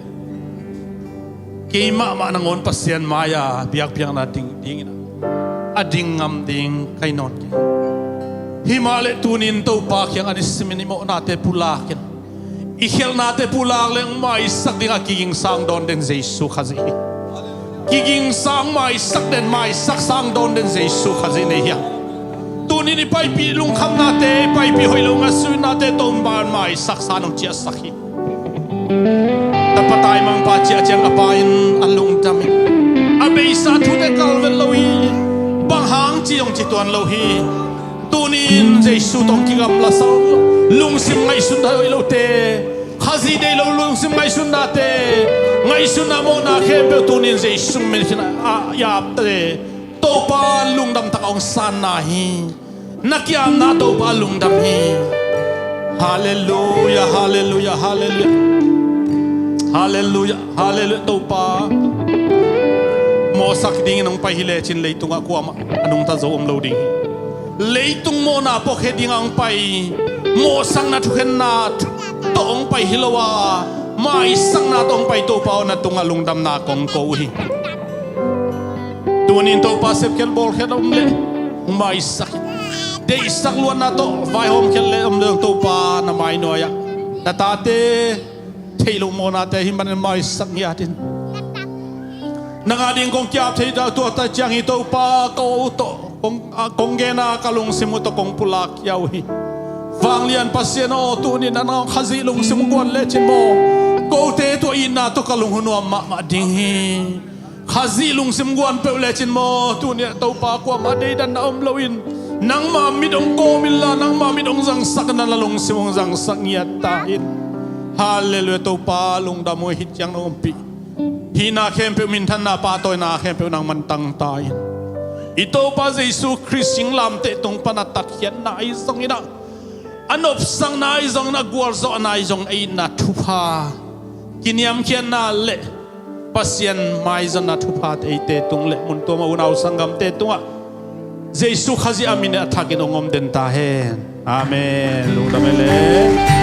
keimahmah nangawn Pasian mai-a biakpiakna ding dingin a ding ngam ding ka hi nawn kei. Himahleh tunin Topa kiang a nisimin i mawhnate pulakin, i khialhnate pulak leng maisak dingah kiging sang dawn den Jesu Khazih hi. Kiging sang maisak den, maisak sang dawn den Jesu Khazih nei hiam? Tunin i paipih lungkhamnate, i paipih hoih lo ngaihsutnate Topan maisak sa nong ciahsak hi. Tapa taimangpa ciah ciang a pa in a lungdam hi. A beisa thute kalvet lo hi. Bang hang ci hong ci tuan lo hi. Tunin Jesu tawh kigamla sa lungsim ngaihsut hoih lote, Khazih deih lo lungsim ngaihsutnate, ngaihsutna mawhna khempeuh tunin Jesu min khin a yapte Topa lungdam tak a hong sanna hi. Na kiamna Topa lungdam hi. Halleluia, halleluia, halleluia. Halleluia, halleluia Topa. Mawhsak dingin hong pai hi lecin leitungah kuamah a nungta zo om lo ding hi. Leitung mawhna puakkhe dingah hong pai, mawhsakna thukhenna tawh hong pai hi lo a, maisakna tawh hong pai Topa aw, na tungah lungdamna kong ko uh hi. Tunin Topa sepkhiat bawlkhiat om leh hong maisak hi. Deihsak luatna tawh vaihawmkhiat le om leh Topa na mainuai-ah na tate theih loh mawhnate hi manin maisak ngiat in. Nang ading kong kiap thei dah tuate ciang hi Topa, ka aw uh tawh kong, a, kong gen a, ka lungsim uh tawh kong pulak khia uh hi. Vanglian Pasian aw, tunin nang Khazih lungsim guan lecin maw, kote tua itna tawh ka lung uh nuam mahmah ding hi. Khazih lungsim guan peuh lecin maw, tuni-ah Topa kuamah deidanna om loin nangma mit hong kawm inla, nangma mit hong zangsak inla, na lungsim hong zangsak ngiat ta in. Halleluia Topa, lungdam uh hi. Hih ciang nong ompih hihna khempeuh, minthanna pahtawina khempeuh nangman tangta in. I Topa Jesu Khrist singlamteh tung pan a tatkhiatna ahi zongin ah, a nopsakna ahi zongin, a gualzawhna ahi zongin, a itna thupha, kiniamkhiatna le Pasian maizonna thuphate eite tung le mun tuam a unau sanggamte tungah Jesu Khazih a min a thakin hong om den ta hen. Amen. Lungdam e le.